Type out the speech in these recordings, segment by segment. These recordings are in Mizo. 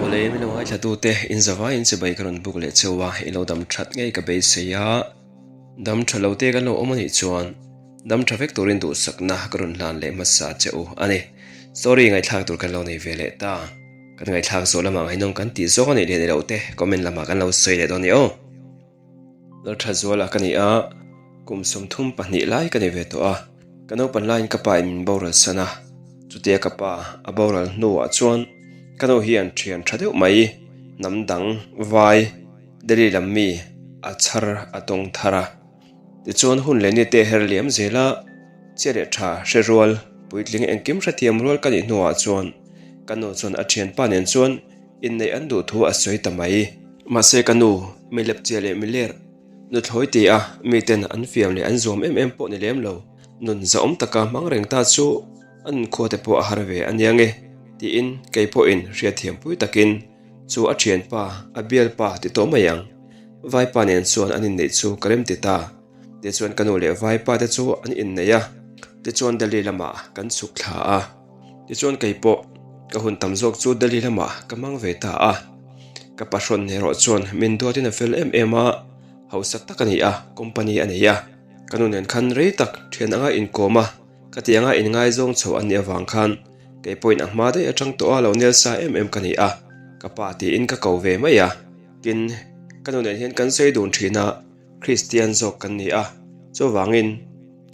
Awle min lo ngaithla tu te in zavai in chibai ka rawn buk leh cheu a, i lo dam that ngei ka beisei a, dam tha lo te kan lo awm anih chuan dam tha vek turin duhsakna ka rawn hlan leh hmasa che u a ni. Story ngaihthlak tur kan lo nei ve leh ta. Kan ngaihthlak zawh lamah ngaihnawm kan tih zawk anih leh ni loh te comment lamah kan lo sawi leh dawn a ni aw. Lalthazuala ka ni a, kum 32 lai ka ni ve tawh a, ka naupan laiin ka pa in min boral san a, chutia ka pa a boral hnuah chuan ka nu hian thian tha deuh mai, hnam dang vai Delhi lam mi a chhar a tawng thar a, tichuan hun leh ni te her liam zel a, chhia leh tha hre rual puitling engkim hrethiam rual ka nih hnuah chuan ka nu chuan a thianpa nen chuan Inneih an duh thu a sawi ta mai. Mahse ka nu, mi lepchia leh mi ler, nuthlawi ti a miten an fiam leh an zuam em em pawh ni lem lo, nun zahawm taka hmang reng ta chu a nunkhua te pawh a har ve a nia nge, tiin kei pawhin hriatthiampui takin chu a thianpa, a bialpa ti tawh mai ang. Vaipa nen chuan an inneih chu ka rem ti ta. Tichuan ka nu leh vaipa te chu an inneih a, tichuan Delhi lamah kan chhuk thla a. Tichuan kei pawh ka hun tam zawk chu Delhi lamah ka hmang ve ta a, ka pahrawn erawh chuan min duatin a fel em em a, hausa tak a ni a, company a nei a, ka nu nen khan rei tak thian anga inkawm a, ka tih anga inngaizawng chho an nih avang khan kei pawhin a hma daih atang tawh a lo nel sa em em ka ni a, ka pa tiin ka ko ve mai a, tin ka nu nen hian kan sawi dun thin a. Kristian zawk kan ni a, chuvangin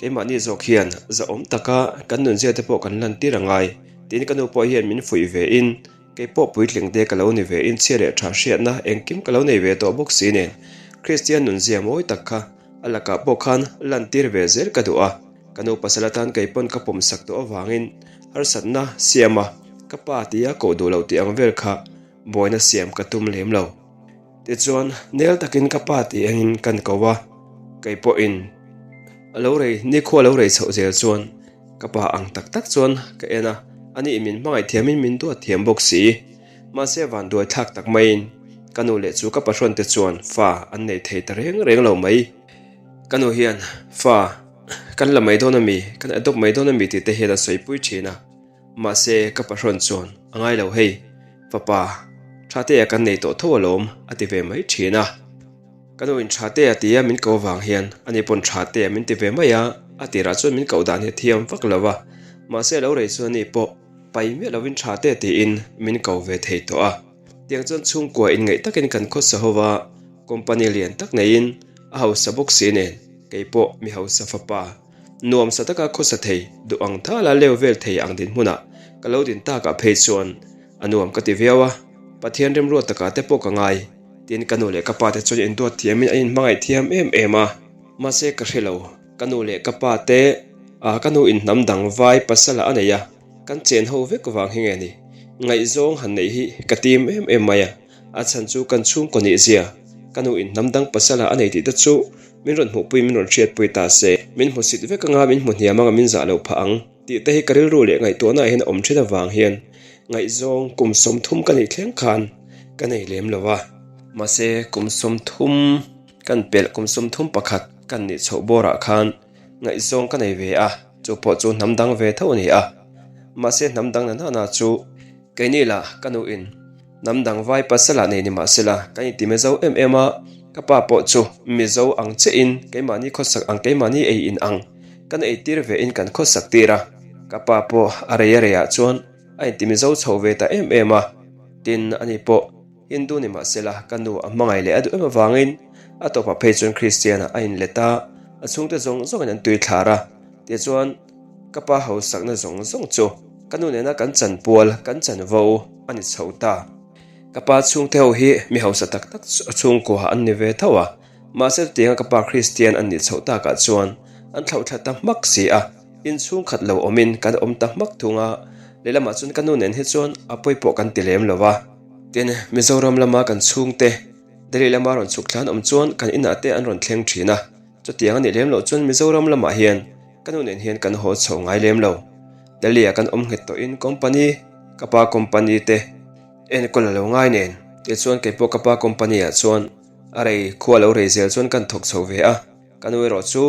keimahni zawk hian zahawm taka kan nunzia te pawh kan lantir a ngai tiin ka nu pawh hian min fuih ve in kei pawh puitling te ka lo ni ve in chhia leh tha hriatna engkim ka lo nei ve tawh bawk si nen Kristian nunzia mawi tak kha a lakah pawh khan lantir ve zel ka duh a, ka nu pasal atan kei pawn ka pawm sak tawh avangin harsatna siam a ka pa tia koh duh loh tih ang vel kha buaina siam ka tum lem lo. Tichuan, nel takin ka pa tih engin kan ko a, kei pawhin a lo rei, nikhua a lo rei chhoh zel chuan ka pa ang tak tak chuan ka en a, ani min hmangaih thiamin min duat thiam bawk si. Mahse vanduai thlak tak maiin ka nu leh chu ka pahrawn te chuan fa an nei thei ta reng reng lo mai. Ka nu hian fa kan la mai dawn ami, kan adopt mai dawn ami tih te hian a sawipui thin a. Mahse, ka pahrawn chuan, A ngai lo hei, fapa, Thatea kan nei tawh tho alawm, a ti ve mai thin a. Ka nu in Thatea tia min ko avang hian ani pawn Thatea min ti ve mai a, a tirah chuan min koh dan hi a thiam vak lo a, mahse lo rei chuan ani pawh pai miah lovin Thatea tiin min ko ve thei tawh a. Tiang chuan chhungkua inngaih takin kan khawsa ho va, company lian tak neiin a hausa bawk si nen, kei pawh mi hausa fapa, Nuamsa taka khawsa thei, duh ang thala leu vel thei ang dinhmunah ka lo din takah phei chuan a nuam ka ti viau a, Pathian remruat takah te pawh ka ngai. Tin, ka nu leh ka pa te chuan induat thiamin an inhmangaih thiam em em a, mahse ka hre lo, ka nu leh ka pa te ah ka nu in hnam dang vai pasal ah a nei a, kan chen ho vek vang hi nge ni? Ngaihzawng han neih hi ka tim em em mai a, a chhan chu kan chhungkaw nih zia, ka nu in hnam dang pasal ah a nei tih te chu Min rawn hmuhpui min rawn hriatpui ta se, min hmusit vek anga min hmu hniam anga min zah lo phah ang tih te hi ka rilru leh ngaihtuahna ah hian a awm thin avang hian ngaihzawng kum 30 ka nih thleng khan ka nei lem lo a. Mahse kum 30 kan pelh kum 31 kan nih chhoh bawrah khan ngaihzawng ka nei ve a, chu pawh chu hnam dang ve tho a ni a. Mahse hnam dang na nana chu keini lah ka nuin Hnam dang vai pasal ah nei ni mah sela, kan inti Mizo em em a, ka pa pawh chu Mizo ang chiah in keimahni khawsak ang keimahni ei in ang kan ei tir ve in kan khawsak tir a, ka pa pawh a rei a rei ah chuan a inti Mizo chho ve ta em em a, tin ani pawh Hindu ni mah sela ka nu a hmangaih leh a duh em avangin a tawpah phei chuan Kristian ah a inlet a, a chhungte zawng zawng in an tui thlar a, tichuan. Ka pa hausakna zawng zawng chu ka nu nena kan chanpual, kan chanvo a ni chho ta. Ka pa chhungte ho hi mi hausa tak tak chhungkua an ni ve tho a, mahse chutianga ka pa Kristian an nih chhoh takah chuan an thlauhthla ta hmak si a, inchhung khat lo awmin kan awm ta hmak thung a, lehlamah chuan ka nu nen hi chuan a pawi pawh kan ti lem lo a. Tin, Mizoram lama kan chhungte Delhi lama rawn chhuk thlan awm chuan kan inah te an rawn thleng thin a, Chutiang a nih lem loh chuan Mizoram lamah hian ka nu nen hian kan haw chho ngai lem lo. Delhi ah kan awm nghet tawhin company, ka pa company te enkawl a lo ngai nen. Tichuan kei pawh ka pa company ah chuan a rei khua lo rei zel chuan kan thawk chho ve a, ka nu erawh chu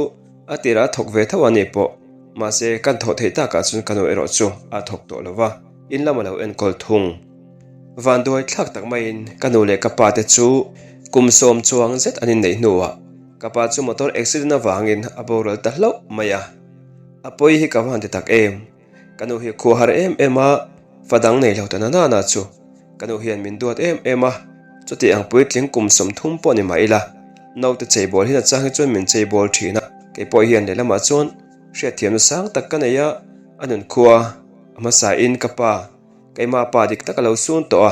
a tirah a thawk ve tho a ni pawh. Mahse kan thawh theih takah chuan ka nu erawh chu a thawk tawh lo va, in lam a lo enkawl thung. Vanduai thlak tak maiin ka nu leh ka pa te chu kum sawm chuang zet an inneih hnuah ka pa chu motor accident avangin a boral ta hlauh mai a. A pawi hi ka va han ti tak em? Ka nu hi khua har em em a, fa dang nei lo ta na nana chu ka nu hian min duat em em a, chuti ang puitling kum 30 pawh ni mah ila naute cheibawl hi nachang hi chuan min cheibawl thin a, kei pawh hian lehlamah chuan hriatthiamna sang tak ka nei a, a nunkhua a hmasain ka pa. Keimah pa dik tak a lo sun tawh a,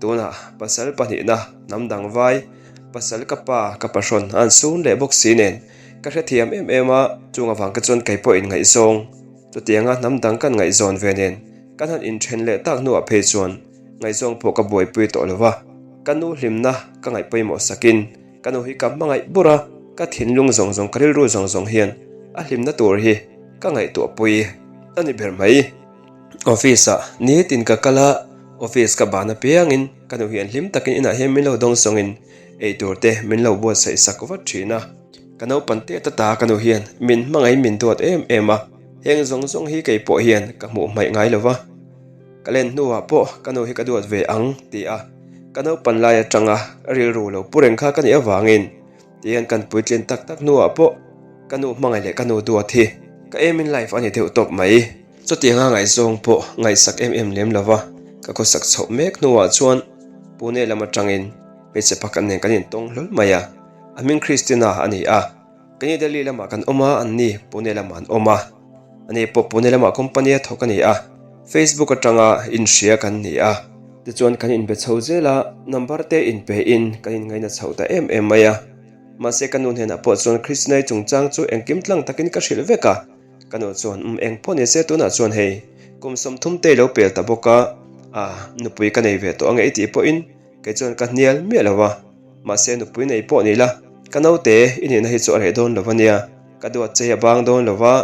tunah pasal pahnihna hnam dang vai pasal ka pa ka pahrawn a an sun leh bawk si nen ka hrethiam em em a, chung avang te chuan kei pawh inngaihzawng chutianga hnam dang kan ngaihzawn ve nen kan han inthen leh tak hnuah phei chuan ngaihzawng pawh ka buaipui tawh lo va, ka nu hlimna ka ngaih pawimawh sakin ka nu hi ka hmangaih bur a, ka thinlung zawng zawng ka rilru zawng zawng hian a hlimna tur hi ka ngaihtuahpui a ni ber mai. Office ah nitin ka kal a, office ka ban apiangin ka nu hian hlim takin inah hian min lo dawng sawngin eitur te min lo buatsaih sak vat thin a. Ka naupan teh ta ta ka nu hian min hmangaih min duat em em a, heng zawng zawng hi kei pawh hian ka hmuh hmaih ngai lo va. Ka len hnuah pawh ka nu hi ka duat ve ang ti a, ka naupan lai atanga rilru lo pu reng kha ka nih avangin Tihian kan puitlin tak tak hnuah pawh ka nu hmangaih leh ka nu duat hi ka aim in life a ni deuh tawp mai. Chutianga ngaihzawng pawh ngaihsak em em lem lova ka khawsak chhoh mek hnuah chuan Pune lam atangin hmeichhe pakhat nen kan intawng hlawl mai a, a hming Christina a ni a. Kani Delhi lamah kan awm a, anni Pune lamah an awm a. Ani pawh Pune lamah company a thawk a ni a, Facebook atanga inhria kan ni a. Tichuan kan inbe chho zel a, number te inpe in kan inngaina chhoh ta em em mai a. Mahse ka nu hnenah pawh chuan Krishnai chungchang chu engkim tlang takin ka hrilh vek a. Ka nu chuan um eng pawh ni se tunah chuan hei kum 30 te i lo pel ta bawk a, a nupui ka nei ve tawh ange i tih pawhin kei chuan ka hnial miah lo a. Mahse nupui nei pawh ni la, ka naute i nihna hi chu a reh dawn lo a nia. Ka duat che hi a bang dawn lo va,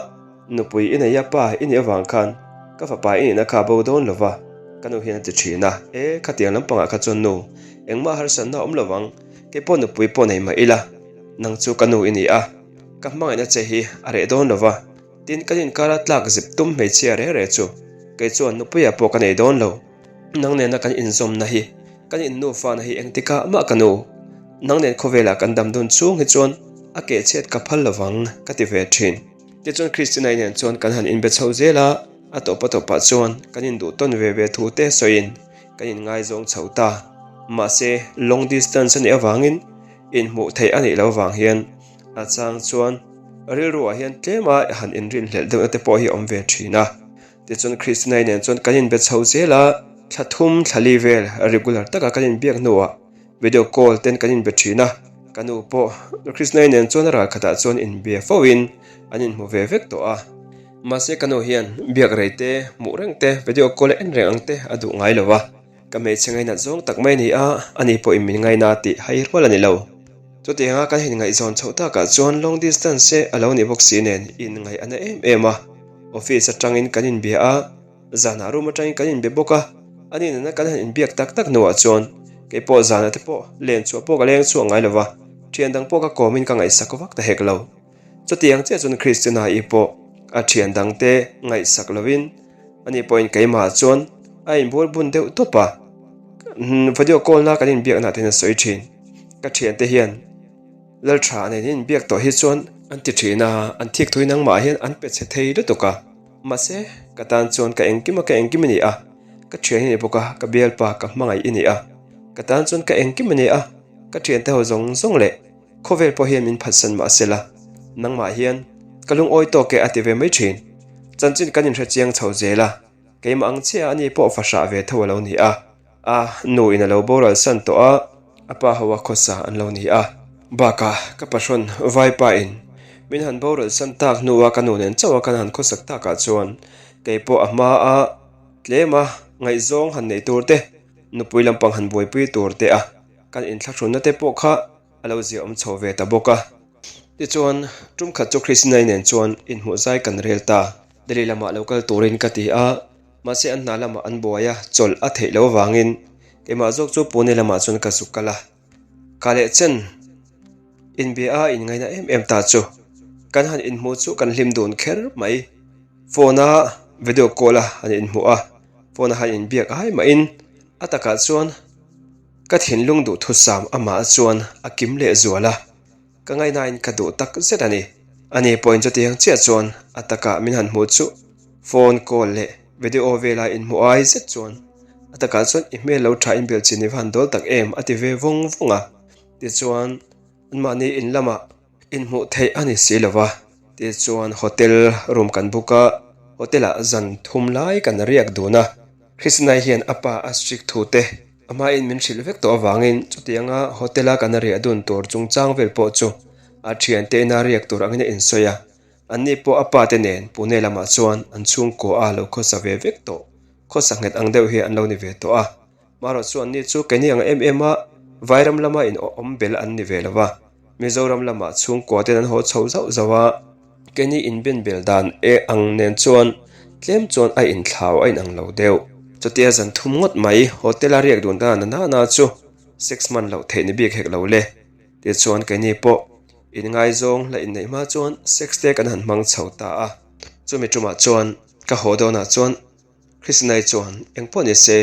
nupui i nei a pa i nih avang khan ka fapa i nihna kha a bo dawn lo va, ka nu hian a ti thin a. E, khatiang lampangah kha chuan nu, engmah harsatna a awm lo vang, kei pawh nupui pawh nei mah ila, nang chu ka nu i ni a, ka hmangaihna che hi a reh dawn lo va, tin kan inkara tlak zip tum hmeichhia reng reng chu kei chuan nupuiah pawh ka nei dawn lo. Nang nena kan inzawmna hi, kan innufana hi engtikah mah ka nu. Nang nen khawvelah kan dam dun chung hi chuan a keh chhiat ka phal lovang ka ti ve thin. Tichuan Christina-i nen chuan kan han inbe chho zel a, a tawpa tawpah chuan kan induh tawn ve ve thu te sawiin kan inngaizawng chho ta. Mahse, long distance a nih avangin inhmuh theih a nih loh avang hian a chang chuan rilruah hian tlema han inrinhlelh deuhna te pawh hi a awm ve thin a. Tichuan Kristina-i nen chuan kan inbe chho zel a, thla thum thla li vel regular taka kan inbiak hnuah video call ten kan inbe thin a, ka nu pawh Kristina-i nen chuan a ral khatah chuan inbia fo in an inhmu ve vek tawh a. Mahse ka nu hian biak rei te, hmuh reng te, video call a en reng ang te a duh ngai lo a. Ka hmeichhe ngainat zawng tak mai a ni a, ani pawhin min ngaina tih hai rual a ni lo. Chutianga kan inngaihzawn chhoh takah chuan long distance a lo nih bawk si nen inngaih a na em em a. Office atangin kan inbia a, zanah room atangin kan inbe bawk a, ani nena kan han inbiak tak tak hnuah chuan kei pawh zanah te pawh len chhuah pawh ka leng chhuak ngai lo va, thian dang pawh ka kawmin ka ngaihsak vak ta hek lo. Chutiang chiah chuan Christina-i pawh a thian dangte ngaihsak lovin ani pawhin keimahah chuan a inbual bun deuh tawp a, video call na kan inbiakna te hian a sawi thin. Ka thiante hian. Laltha nen in biak tawh hi chuan an ti thin a, an thik thui nangmah hian an pe chhe thei lutuk a. Mahse, ka tan chuan ka engkim a ka engkim i ni a, ka thian i ni bawk a, ka bialpa ka hmangaih i ni a. Ka tan chuan ka engkim a ni a, ka thiante ho zawng zawng leh khawvel pawh hian min phatsan mah se la, nangmah hian ka lungawi tawk e a ti ve mai thin. Chanchin kan inhre chiang chho zel a, keimah ang chiah a ni pawh fahrah ve tho a lo ni a. A nu in a lo boral san tawh a, a pa ho a khawsa an lo ni a. Bakah ka pahrawn vaipa in min han boral san tak hnu a ka nu nen chauh a kan han khawsak takah chuan kei pawh a hma a tlem a ngaihzawng han neih tur te, nupui lampang han buaipui tur te a kan inthlahrunna te pawh kha a lo ziahawm chho ve ta bawk a. Tichuan tum khat chu Krishnai nen chuan inhmuh zai kan rel ta. Delhi lamah lo kal turin ka ti a. Mahse an hna lamah an buai a, chawlh a theih loh avangin keimah zawk chu Pune lamah chuan ka zuk kal a. Ka leh chen inbia a inngaina em em ta chu kan han inhmuh chu kan hlim dun kher mai. Phone a video call a han inhmuh a, phone a han inbiak ai mahin. A takah chuan ka thinlung duhthusam amah chuan a kim leh zual a, ka ngaihnain ka duh tak zet a ni. Ani pawhin chutiang chiah chuan a takah min han hmuh chu phone call leh video vela inhmuh ai zet chuan a takah chuan i hmel lo tha inbelh chin i va han dawl tak em a ti ve vawng vawng a. Tichuan anmahni in lamah Inhmuh theih a ni si lo va, tichuan hotel room kan book a, hotel ah zan thum lai kan riak dun a. Krishnai hian a pa a strict thu te a hmain min hrilh vek tawh avangin chutianga hotel a kan riah dun tur chungchang vel pawh chu a thiante ina riak tur angin a insawi a. Anni pawh a pa te nen Pune lamah chuan an chhungkua a lo khawsa ve vek tawh, khawsa nghet ang deuh hi an lo ni ve tawh a. Marawh chu anni chu keini ang em em a, Vairam lama in awm bel an ni ve lo va, Mizoram lamah chhungkua ten an haw chho zauh zauh a, keini inben bel dan e ang nen chuan tlem chuan a inthlau a inang lo deuh. Chutia zan thum ngawt mai hotel a riak dun dan na na chu sex hman loh theih ni bik hek lo le. Tichuan keini pawh inngaizawng la inneih hma chuan sex te kan han hmang chho ta a, chumi tumah chuan ka haw dawnah chuan Krishnai chuan, Eng pawh ni se,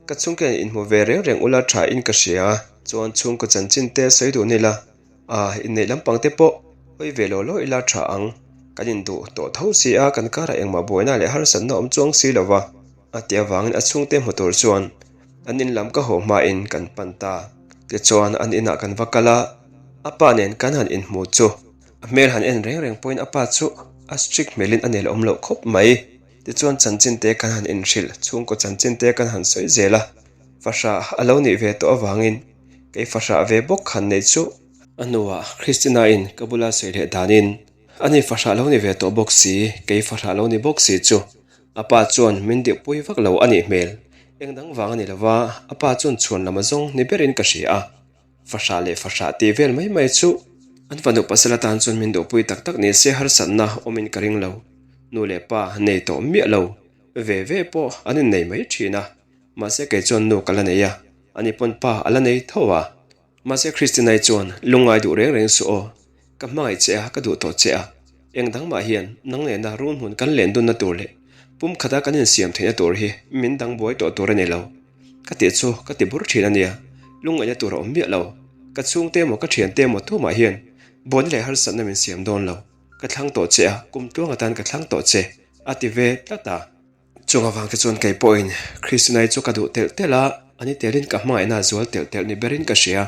ka chhungkaw hian inhmu ve reng reng ula tha in ka hria, chuan chhungkaw chanchin te sawi duh ni la, a inneih lampang te pawh hawi ve law law ila tha ang, kan induh tawh tho si a, kan karah engmah buaina leh harsatna awm chuang si lo va, a ti avangin a chhungte hmu tur chuan an in lam ka haw hmain kan pan ta. Tichuan an inah kan va kal a, a pa nen kan han inhmu chu a hmel han en reng reng pawhin a pa chu a strict hmelin a nelawm loh khawp mai. Tichuan chanchin te kan han inhrilh, chhungkaw chanchin te kan han sawi zel a, fahrah a lo nih ve tawh avangin kei fahrah ve bawk han neih chu. A hnuah Christina-in ka bula sawi leh danin, Ani fahrah lo ni ve tawh bawk si, kei fahrah lo ni bawk si chu a pa chuan min dihpui vak lo a nih hmel. Eng dang vang a ni lova, a pa chuan chhuan lam a zawng ni berin ka hria a. Fahrah leh fahrah tih vel mai mai chu an fanu pasal atan chuan min duhpui tak tak ni se harsatna awmin ka ring lo. Nu leh pa nei tawh miah lo ve ve pawh an innei mai thin a, mahse kei chuan nu ka la nei a, ani pawn pa a la nei tho a. Mahse Christinai chuan lungngai duh reng reng suh aw, ka hmangaih che a, ka duh tawh che a. Eng dang mah hian nang nena run hmun kan len dunna tur leh pum khata kan insiam theihna tur hi min dang buai tawh tur a ni lo. Ka tih chu ka ti bur thin a nia, lungngaihna tur a awm miah lo. Ka chhungte emaw ka thiante emaw tumah hian buaina leh harsatna min siam dawn lo. Ka thlang tawh che a, kum tluang atan ka thlang tawh che, a ti ve tlat a. Chung avang te chuan kei pawhin Kristinai chu ka duh telh telh a, ani telin ka hmangaihna zual telh telh ni berin ka hria.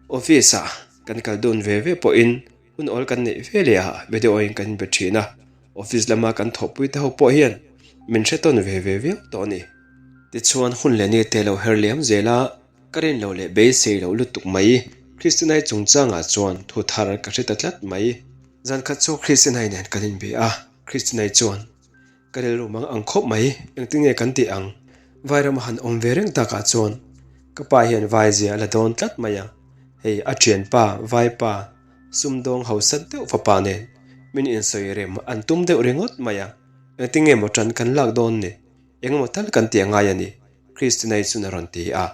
Office-ah kan kal dun ve ve pawhin hun awl kan neih ve leh ah video in kan inbe thin a, office lama kan thawhpui te ho pawh hian min hre tawn ve ve viau tawh a ni. Tichuan hun leh ni te lo her liam zel a, ka rin lo leh beisei loh lutuk mai. Kristinai chungchangah chuan thu thar ka hre ta tlat mai. Zan khat chu Kristinai nen kan inbe a, Kristinai chuan Ka rilru mang ang khawp mai, engtin nge kan tih ang? Vairam a han awm ve reng takah chuan ka pa hian vai zia a la dawn tlat mai a, hei a thianpa, vaipa, sumdawng hausat deuh fapa nen min insawi rem an tum deuh ringawt mai a, engtin nge maw tan kan lak dawn ni? Engemaw tal kan tih a ngai a ni, Christina-i chuan a rawn ti a.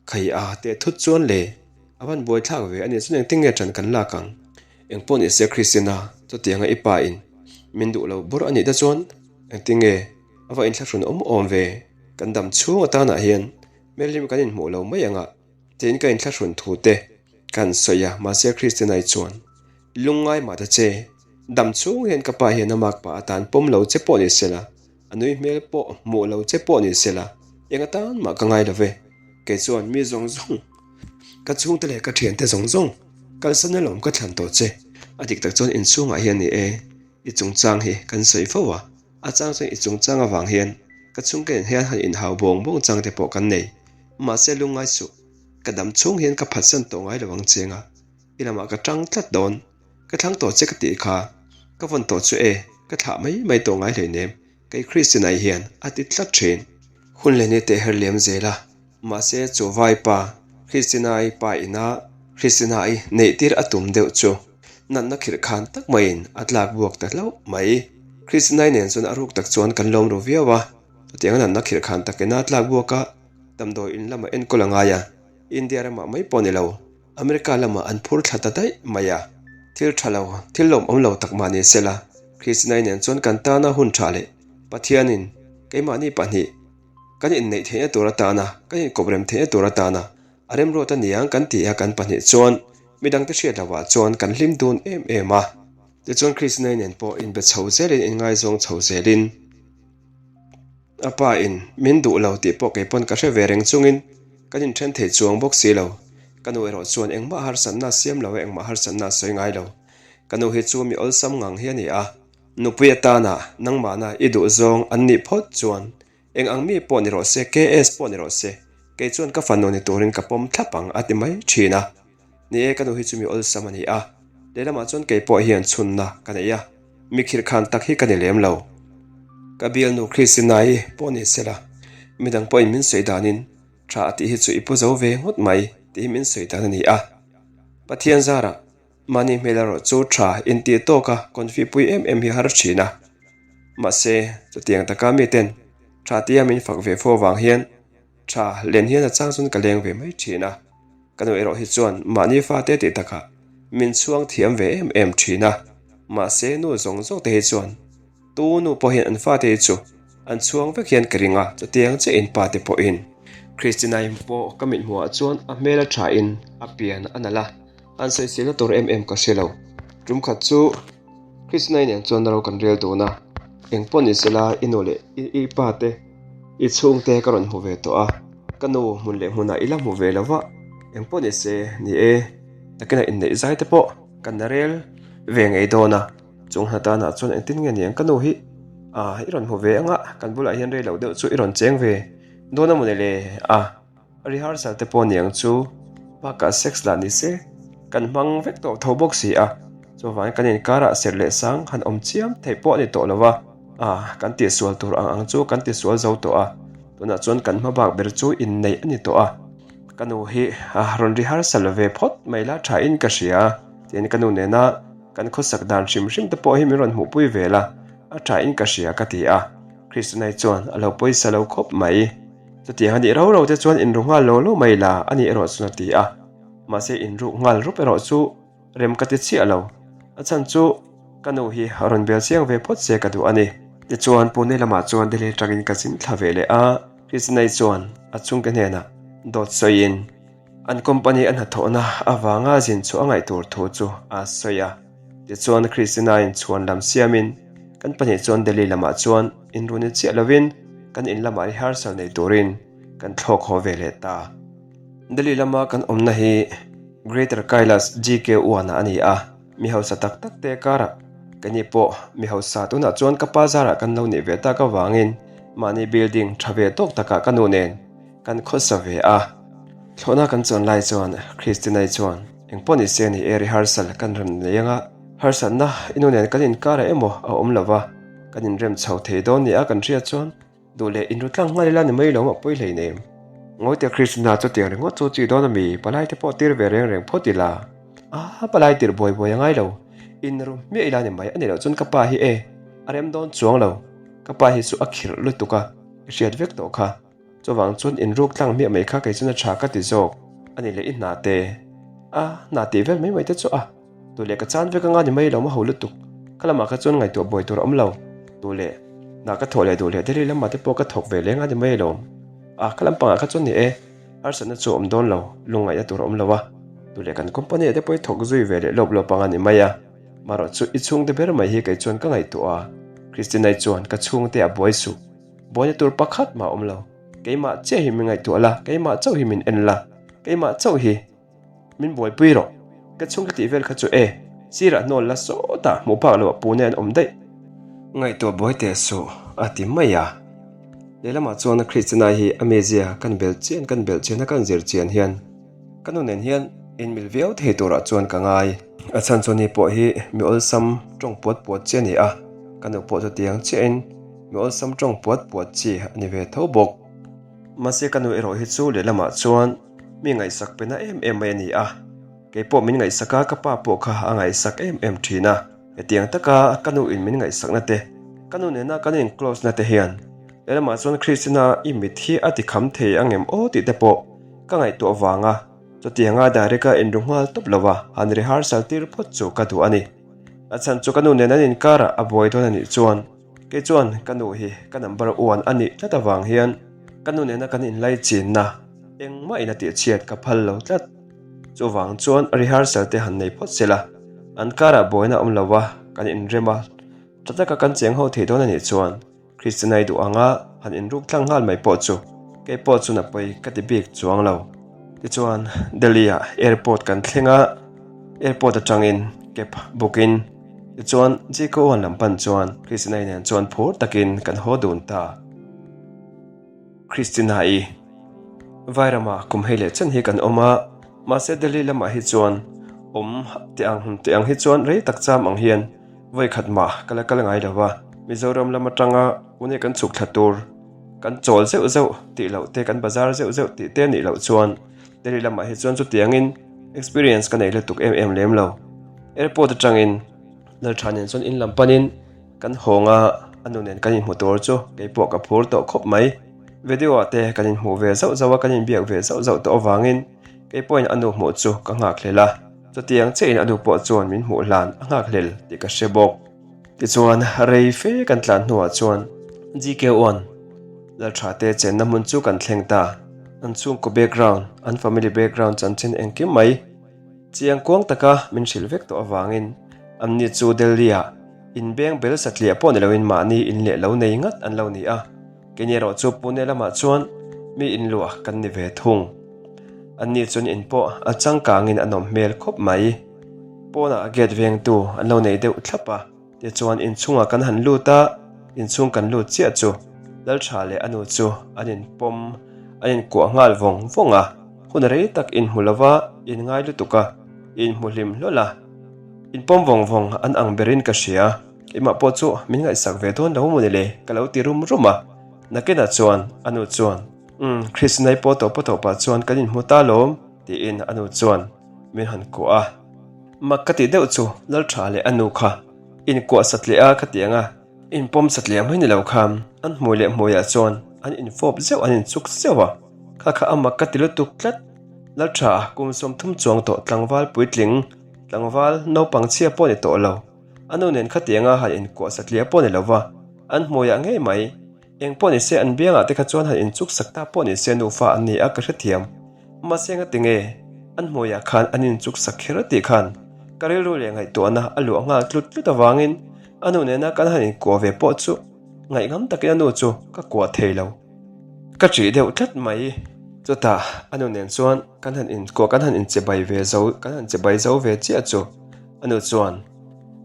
Khai a teh thut chuan le, a van buaithlak ve a nih chuan engtin nge ṭan kan lak ang? Engpawh ni se Christina, chutianga i pa in min duh lo bawrh a nih te chuan engtin nge a va inthlahrun awm awm ve? Kan dam chhung atanah hian hmelhlim kan inhmuh lo mai ang a, tiin ka inthlahrun thu te kan sawi a, mahse Christina-i chuan lungngai mah ta che, dam chhung hian ka pa hian a makpa atan pawm lo che pawh ni sela, A nui hmel pawh hmuh lo che pawh ni sela, eng atan mah ka ngai lo ve. Kei chuan mi zawng zawng, ka chhungte leh ka thiante zawng zawng kalsan alawm ka thlan tawh che. A dik tak chuan inchhungah hian ni e, i chungchang hi kan sawi fo a, a chang chuan i chungchang avang hian ka chhungte nen hian han inhau bawng bawng chang te pawh kan nei. Mahse lungngai suh, ka dam chhung hian ka phatsan tawh ngai lo ang che nga, i lamah ka tang tlat dawn. Ka thlang tawh che ka tih kha, ka vawn tawh chu e, ka thlah mai mai tawh ngai hleinem, kei Christian-ai hian a ti tlat thin. Hun leh ni teh her liam zel a, mahse chu vaipa Christian-ai pa ina Christian-ai neih tir a tum deuh chu natna khirh khan tak maiin a tlak buak ta hlauh mai. Christian-ai nen chuan a ruk tak chuan kan lawm ru viau a, chutianga natna khirh khan takina a tlak buak a, damdawi in lamah enkawl a ngai a, India ramah mai pawh a ni lo. America lamah an phur thla ta daih mai a, thil tha lo, thil lawmawm lo tak mah ni sela, Kristinai nen chuan kan tana hun tha leh Pathianin keimahni pahnih. Kan inneih theihna tur atana, kan inkawp rem theihna tur atana a remruat a niang kan ti a kan pahnih chuan midangte hriat lohah chuan kan hlim dun em em a. Tichuan Krishnai nen pawh inbe chho zelin inngaizawng chho zelin a pa in min duh lo tih pawh kei pawn ka hre ve reng chungin kan inthen thei chuang bawk si lo. Ka nu erawh chuan engmah harsatna a siam lo a engmah harsatna a sawi ngai lo. Ka nu hi chu mi awlsam ngang hi a ni a, nupui atana nangmahna i duh zawng an nih phawt chuan Eng ang mi pawh ni rawh se, KS pawh ni rawh se, kei chuan ka fanu ni turin ka pawm thlap ang a ti mai thin a. Ni e, ka nu hi chu mi awlsam a ni a, lehlamah chuan kei pawh hian chhunna ka nei a, mi khirhkhan tak hi ka ni lem lo. Ka bialnu Christina-i pawh ni sela, midang pawhin min sawi danin tha a tih hi chu i pu zo ve ngawt mai tih hi min sawi dan a ni a. Pathian zarah Mahni hmel erawh chu tha intih tawka confi pui em em hi har thin a. Mahse, chutiang taka miten tha tia min fak ve fo vang hian tha len hian a chang chuan ka leng ve mai thin a. Ka nu erawh hi chuan mahni fate tih takah min chhuang thiam ve em em thin a. Mahse, nu zawng zawng te hi chuan Tu nu pawh hian an fate hi chu an chhuang vek hian ka ring a, chutiang chiah in pa te pawhin. Christina-i pawh ka mithmuhah chuan a hmel a tha in a pian a nalh a, an sawiselna tur em em ka hre lo. Tum khat chu Christina-i nen chuan ro kan rel dun a, eng pawh ni sela i nu leh i pa te i chhungte ka rawn hmu ve tawh a, ka nu hmun leh hmunah i la hmu ve lo va, eng pawh ni se ni e, nakinah inneih zai te pawh kan rel ve ngei dawn a. Chung hna tanah chuan engtin nge niang ka nu hi ah i rawn hmu ve anga kan bulah hian rei loh deuh chu i rawn cheng ve dawn a mawni le a rehearsal te pawh niang chu bakah sex lah ni se kan hmang vek tawh tho bawk si a chuvangin kan inkarah serh leh sang han awm chiam theih pawh a ni tawh lo va ah kan tihsual tur ang ang chu kan tisual zo tawh a tunah chuan kan hma bak ber chu inneih a ni tawh a ka nu hi rawn rehearsal ve phawt mai la tha in ka hria tiin ka nu nena. Kan khawsak dan hrim hrim te pawh hi min rawn hmuhpui ve la, a tha in ka hria ka ti a. Krishnai chuan a lo pawisa lo khawp mai. Chutiang a nih ro ro te chuan inru nghal lo lo mai la a nih erawh chuan a ti a. Mahse inruk nghal rup erawh chu rem ka ti chiah lo. A chhan chu ka nu hi a rawn bel chiang ve phawt se ka duh a ni. Tichuan Pune lamah chuan Delhi atangin ka zin thla ve leh a. Krishnai chuan a chhungte hnenah dawt sawiin. An company a hnathawhna avanga zin chhuah a ngaih tur thu chu a sawi a. Tichuan Christina-in chhuan lam siamin kan pahnih chuan Delhi lamah chuan inruni chiah lovin kan in lamah rehearsal nei turin kan thlawk haw ve leh ta. Delhi lama kan awmna hi Greater Kailash GK One-ah a ni a, mi hausa tak tak te karah keini pawh mi hausa tunah chuan ka pa zarah kan lo nih ve tak avangin mahni building tha ve tawk takah ka nu nen Kan khawsa ve a, thlawhna kan chuan lai chuan Christina-i chuan engpawh ni se ni e rehearsal kan rawn nei anga, harsatna i nu nen kan inkarah emaw a awm lo va, kan inrem chho thei dawn nia kan hriat chuan duh leh inru tlang nghal ila ni mai lo mah pawi hleinem. Ngawite Christina chu tiang ringawt chu chi dawn ami palai te pawh tir ve reng reng phawt ila, a palai tir buai buai a ngai lo, inru hmiah ila ni mai a ni loh chuan ka pa hi e a rem dawn chuang lo, ka pa hi chu a khirh lutuk a, i hriat vek tawh kha. Chuvang chuan inruk tlang hmiah mai kha kei chuan a tha ka ti zawk a ni leh i hna te. A, hna tih vel mai mai te chu a. Tu leh ka chan vek anga ni mai lo ma ho lutuk. Kha lamah kha chuan ngaihtuah buai tur a awm lo. Tu leh hna ka thawh leh duh leh Delhi lamah te pawh ka thawk ve leng a ni mai alawm. A, kha lampangah kha chuan ni e, harsatna chu a awm dawn lo, lungngaihna tur a awm lo a. Tu leh kan company ah te pawh i thawk zui ve leh lawp lawp anga ni mai a. Marawh chu i chhungte ber mai hi kei chuan ka ngaihtuah a. Christina-i chuan ka chhungte a buai suh. Buaina tur pakhat mah a awm lo. Keimah chiah hi min ngaihtuah la, keimah chauh hi min en la, keimah chauh hi min buaipui rawh. Ka chhung ka tih vel kha chu e, sirah hnawl la sawtah hmuh phak loh a pune an awm daih. Ngaihtuah buai teh suh, a ti mai a. Lehlamah chuan Christina hi a mizia kan belh chian kan belh chian a kan zir chian hian ka nu nen hian inmil viau thei turah chuan ka ngai. A chhan chu ni pawh hi mi awlsam tawng puat puat chi a ni a, ka nu pawh chutiang chiahin mi awlsam tawng puat puat chi a ni ve tho bawk. Mahse ka nu erawh hi chu lehlamah chuan mi ngaihsak pe na em em mai a ni a, kei pawh min ngaihsak a, ka pa pawh kha a ngaihsak em em thin a. Hetiang taka ka nu in min ngaihsakna te, ka nu nena kan in close na te hian lehlamah chuan Christina i mit hi a ti kham thei angem aw tih te pawh ka ngaihtuah vanga chutianga direct a inru nghal tawp lo a, han rehearsal tir phawt chu ka duh a ni. A chhan chu ka nu nen an inkarah a buai dawn a nih chuan kei chuan ka nu hi ka number one a nih tlat avang hian. Ka nu nena kan inlaichinna engmah in a tihchhiat ka phal lo tlat. Chuvang chuan rehearsal te han nei phawt sela, an karah buaina awm lo a, kan inrem a, tha taka kan cheng ho thei dawn a nih chuan Christina-i duh anga han inruk tlang nghal mai pawh chu kei pawh chuan a pawi ka ti bik chuang lo. Tichuan Delhi-ah airport kan thleng a, airport atangin cab book in tichuan Jikoan lam pan chuan Christina-i nen chuan phur takin kan haw dun ta. Christina-i Vairama kum hei leh chen hi kan awm a, mahse Delhi lamah hi chuan awm teh ang teh ang hi chuan rei tak cham ang hian vawi khat mah ka la kal ngai lo va, Mizoram lam atanga Pune kan chhuk thla tur kan chawl zeuh zeuh tih loh te kan bazar zeuh zeuh tih te nih loh chuan Delhi lamah hi chuan chutiangin experience ka nei lutuk em em lem lo. Airport atangin Laltha nen chuan in lam panin Kan hawng a, a nu nen kan inhmu tur chu kei pawh ka phur tawh khawp mai. Video ah te kan inhmuh ve zauh zauh a, kan inbiak ve zauh zauh tawh avangin kei pawhin a nu hmuh chu ka nghakhlel a. Chutiang chiahin a nu pawh chuan min hmuh hlan a nghakhlel tih ka hre bawk. Tichuan rei fe kan tlan hnuah chuan GK1 Laltha te chenna hmun chu kan thleng ta. An chhungkaw background, an family background chanchin engkim mai. Chiang kuang taka min hrilh vek tawh avangin anni chu Delhi-ah inbeng bel satliah pawh ni loin mahni in leh lo nei ngat an lo ni a, keini erawh chu Pune lamah chuan mi inluah kan ni ve thung. Anni chuan in pawh a changkangin a nawm hmel khawp mai. Pawnah gate vengtu an lo nei deuh thlap a. Tichuan inchhungah kan han lut a, inchhung kan lut chiah chu Laltha leh a nu chu an inpawm, an inkuah nghal vawng vawng a, hun rei tak inhmu lova inngai lutuk a, inhmu hlim hlawl a, inpawm vawng vawng an ang berin ka hria, keimah pawh chu min ngaihsak ve dawn lo maw ni le ka lo ti rum rum a, nakinah chuan a nu chuan Umm Krishnai pawh tawpa tawpah chuan kan inhmu ta lawm tiin a nu chuan min han kuah a. Mak ka tih deuh chu Laltha leh a nu kha inkuah satliah a ka ti ang a, inpawm satliah mai ni lo khan an hmui leh hmuiah chuan an infawp zeuh an inchuk zeuh a, kha kha a mak ka ti lutuk tlat. Laltha kum 30 chuang tawh tlangval puitling, tlangval naupang chhia pawh ni tawh lo, a nu nen khatianga han inkuah satliah pawh ni lo va, an hmuiah ngei mai. Eng pawh ni se an biangah te kha chuan han inchuk sak ta pawh ni se nufa an ni a ka hrethiam. Mahse ngati nge an hmuiah khan an inchuk sak kher tih khan ka rilru leh ngaihtuahna a luah nghal tlut tlut avangin a nu nena kan han inkuah ve pawh chu ngaihngam takin a nu chu ka kuah thei lo. Ka ṭih deuh tlat mai. Chutah a nu nen chuan kan han inkuah kan han inchebai ve zo kan han chebai zo ve chiah chu a nu chuan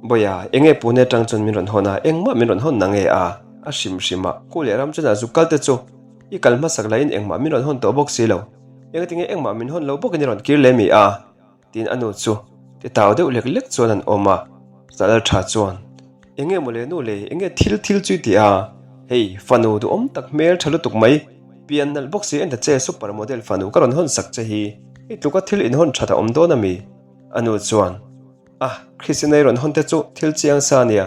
Bawia, enge Pune atang chuan min rawn hawn a, engmah min rawn hawn na nge a? A hrim hrim a, khu leh ram chuan a zuk kal te chu i kal hmasak laiin engmah min rawn hawn tawh bawk si lo. Engati nge engmah min hawn lo bawkin i rawn kir leh mi a? Tiin a nu chu ti tau deuh lek lek chuan an awm a. Zalal tha chuan, Enge mawle nu le, enge thil thil chu i ti a? Hei, fanu duhawm tak hmel tha lutuk mai, pian nalh bawk si en ta che super model fanu ka rawn hawn sak che hi, i tluka thil inhawn that a awm dawn a mi? A nu chuan. A, Christina-i rawn hawn te chu thil chiang sa ania,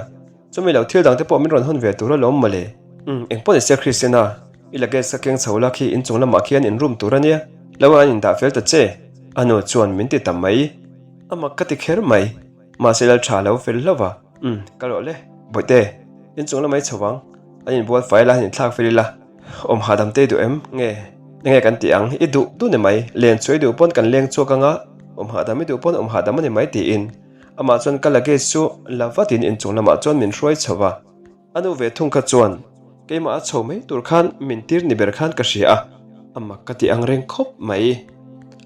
chumi lo thil dang te pawh min rawn hawn ve tur alawm mawle. Umm, engpawh ni se Christina, i luggage ka keng chho la khi inchung lamah khian in room tur ania, lo an indah fel ta che, a nu chuan min ti ta mai. A mak ka ti kher mai, mahse lal tha lo fel hlauh va. Umm, ka rawh le, Bawihte, inchung lamah i chho vang, an inbual fai la, an inthlak fel ila. Awm hahdam te i duh em? Nge, enge kan tih ang? I duh duh ni mai, len chu i duh pawn kan leng chhuak anga, awm hahdam i duh pawn awm hahdam a ni mai tiin amah chuan ka luggage chu la vatin inchung lamah chuan min hruai chho va. A nu ve thung kha chuan keimah a chho mai tur khan min tir ni ber khan ka hria a, a mak ka ti ang reng khawp mai.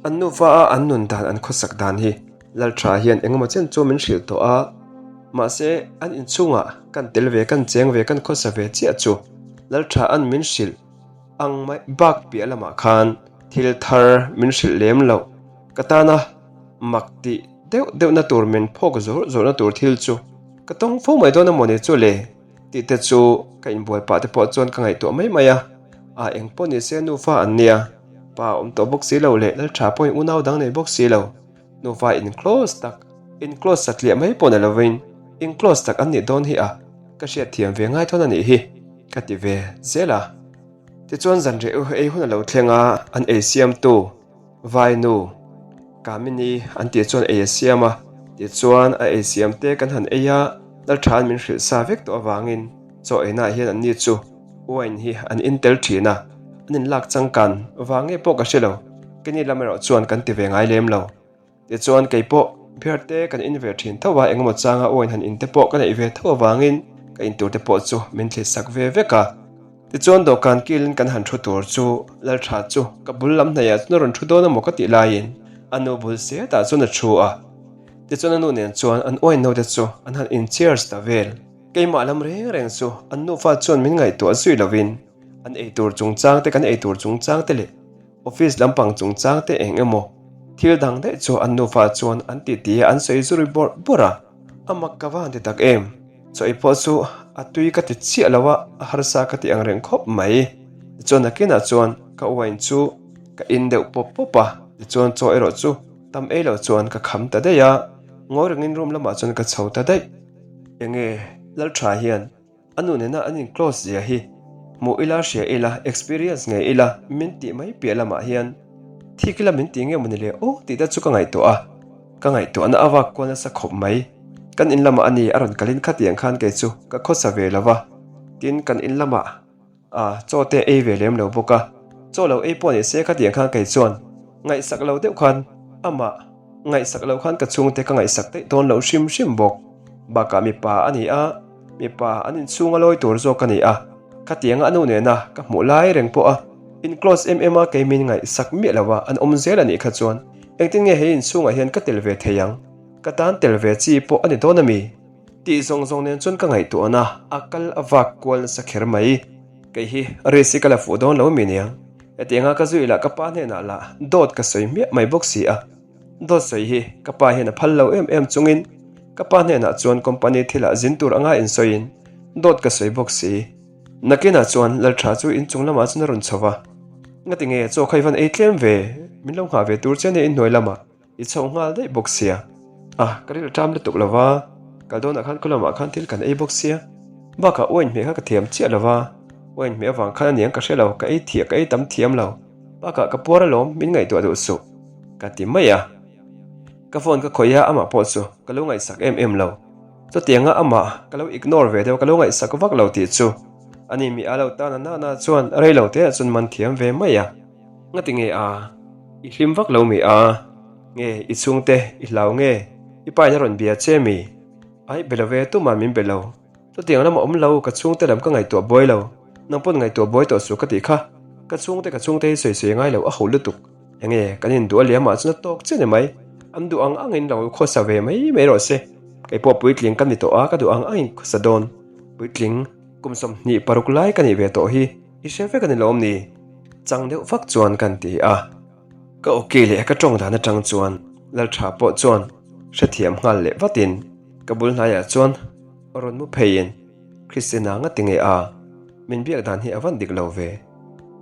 An nufa a an nun dan an khawsak dan hi Laltha hian engemaw chen chu min hrilh tawh a, mahse an inchhungah kan tel ve kan cheng ve kan khawsa ve chiah chu Laltha an min hrilh ang mai bak piah lamah khan thil thar min hrilh lem loh ka tana mak tih deuh deuhna tur min phawk zawrh zawrhna tur thil chu ka tawng fo mai dawn amawni chu le tih te chu ka inbual pah te pawh chuan ka ngaihtuah mai mai a, a eng pawh ni se nufa an nia pa awm tawh bawk si lo leh Laltha pawhin unau dang nei bawk si lo. Nufa in close tak, in close satliah mai pawh ni lovin in close tak an nih dawn hi a, ka hriatthiam ve ngai thawn a nih hi, ka ti ve zel a. Tichuan zanriah u ei hun a lo thleng a, an ei siamtu Vainu Kamini an tih chuan ei a siam a, tichuan a ei siam te kan han ei a, Laltha'n min hrilh sa vek tawh avangin chaw einaah hian anni chu wine hi an in tel thin a. An inlak changkan vang nge pawh ka hre lo, keini lam erawh chuan kan ti ve ngai lem lo. Tichuan kei pawh beer te kan in ve thin tho a, engemaw changa wine han in te pawh ka neih ve tho avangin ka in tur te pawh chu min thlit sak ve vek a. Tichuan dawhkan kilin kan han thu tur chu Laltha chu ka bul lam hnaihah chuan a rawn thu dawn amaw ka tih laiin a nu bul setah chuan a thu a. Tichuan a nu nen chuan an wine no te chu an han in cheers ta vel. Keimah lam reng reng chu an nufa chuan min ngaihtuah zui lovin an eitur chungchang te kan eitur chungchang te leh office lampang chungchang te eng emaw thil dang daih chu an nufa chuan an ti ti a an sawi zui bawrh bawrh a. A mak ka va han ti tak em? Chaw ei pawh chu a tui ka ti chiah lo a, a harsa ka ti ang reng khawp mai. Tichuan nakinah chuan ka wine chu ka in deuh pawp pawp a, tichuan chaw erawh chu tam ei lo chuan ka kham ta daih a, ngawi rengin room lamah chuan ka chho ta daih. Enge Laltha hian A nu nena an in close zia hi hmuh ila hria ila experience ngei ila min tih mai piah lamah hian thik ila min tih nge mawni le aw tih te chu ka ngaihtuah a, ka ngaihtuahna a vak kual nasa khawp mai. Kan in lamah a ni a rawn kalin khatiang khan kei chu ka khawsa ve lo va, tin kan in lamah A, chaw te ei ve lem lo bawk a, chaw lo ei pawh ni se khatiang khan kei chuan ngaihsak lo deuh khan amah ngaihsak lo khan ka chhungte ka ngaihsak daih dawn lo hrim hrim bawk. Bakah mipa a ni a, mipa an inchhung a lawi tur zawk a ni a, khatianga a nu nena ka hmuh lai reng pawh a in close em em a kei min ngaihsak miah lo a an awm zel a nih kha chuan engtin nge he inchhungah hian ka tel ve thei ang, ka tan tel ve chi pawh a ni dawn a mi? Tih zawng zawng nen chuan ka ngaihtuahna a kal a vak kual nasa kher mai. Kei hi risk hi ka la fuh dawn lo mi niang. Hetianga ka zui lah ka pa hnenah lah dawt ka sawi hmiah mai bawk si a. Dawt sawi hi ka pa hian a phal lo em em chungin ka pa hnenah chuan company thilah zin tur anga insawiin dawt ka sawi bawk si. Nakinah chuan Laltha chu inchung lamah chuan a rawn chho va. Ngati nge chaw kha i van ei tlem ve? Min lo nghah ve tur che nia inhnuai lamah. I chho nghal daih bawk sia. A, ka ril ṭam lutuk lo va, kal dawnah khan kawlamah khan thil kan ei bawk sia. Bakah wine hmeh kha ka thiam chiah lo va, wine hmeh avang khan aniang ka hre lo, ka ei thiah ka ei tam thiam lo. Bakah ka puar alawm, min ngaihtuah duh suh, ka ti mai a. Ka phone ka khawih a, amah pawh chu ka lo ngaihsak em em lo. Chutianga amah ka lo ignore ve deuh, ka lo ngaihsak vak lo tih chu ani mi a lo tan a nana chuan rei lo te ah chuan man thiam ve mai a. Ngati nge a? I hlim vak lo mi a? Nge i chhungte i hlau nge? I pa in a rawn bia che mi? Aih be lo ve, tumah min be lo. Chutiang lam a awm lo, ka chhungte lam ka ngaihtuah buai lo. Nang pawn ngaihtuah buai tawh suh ka tih kha. Ka chhungte ka chhungte hi sawi sawi ngai lo a ho lutuk. Enge kan induh a liamah chuan a tawk che ni mai. An duh ang angin lo khawsa ve mai mai rawh se. Kei pawh puitling ka ni tawh a, ka duh ang angin khawsa dawn. Puitling kum 26 lai ka nih ve tawh hi. I hre vek a ni lawm ni? Chang deuh vak chuan kan ti a. Ka awki leh ka tawng dan atang chuan Laltha pawh chuan hrethiam nghal leh vatin ka bul hnaiah chuan rawn mu pheiin Christina nga ti nge a? Min biak dan hi a van dik lo ve.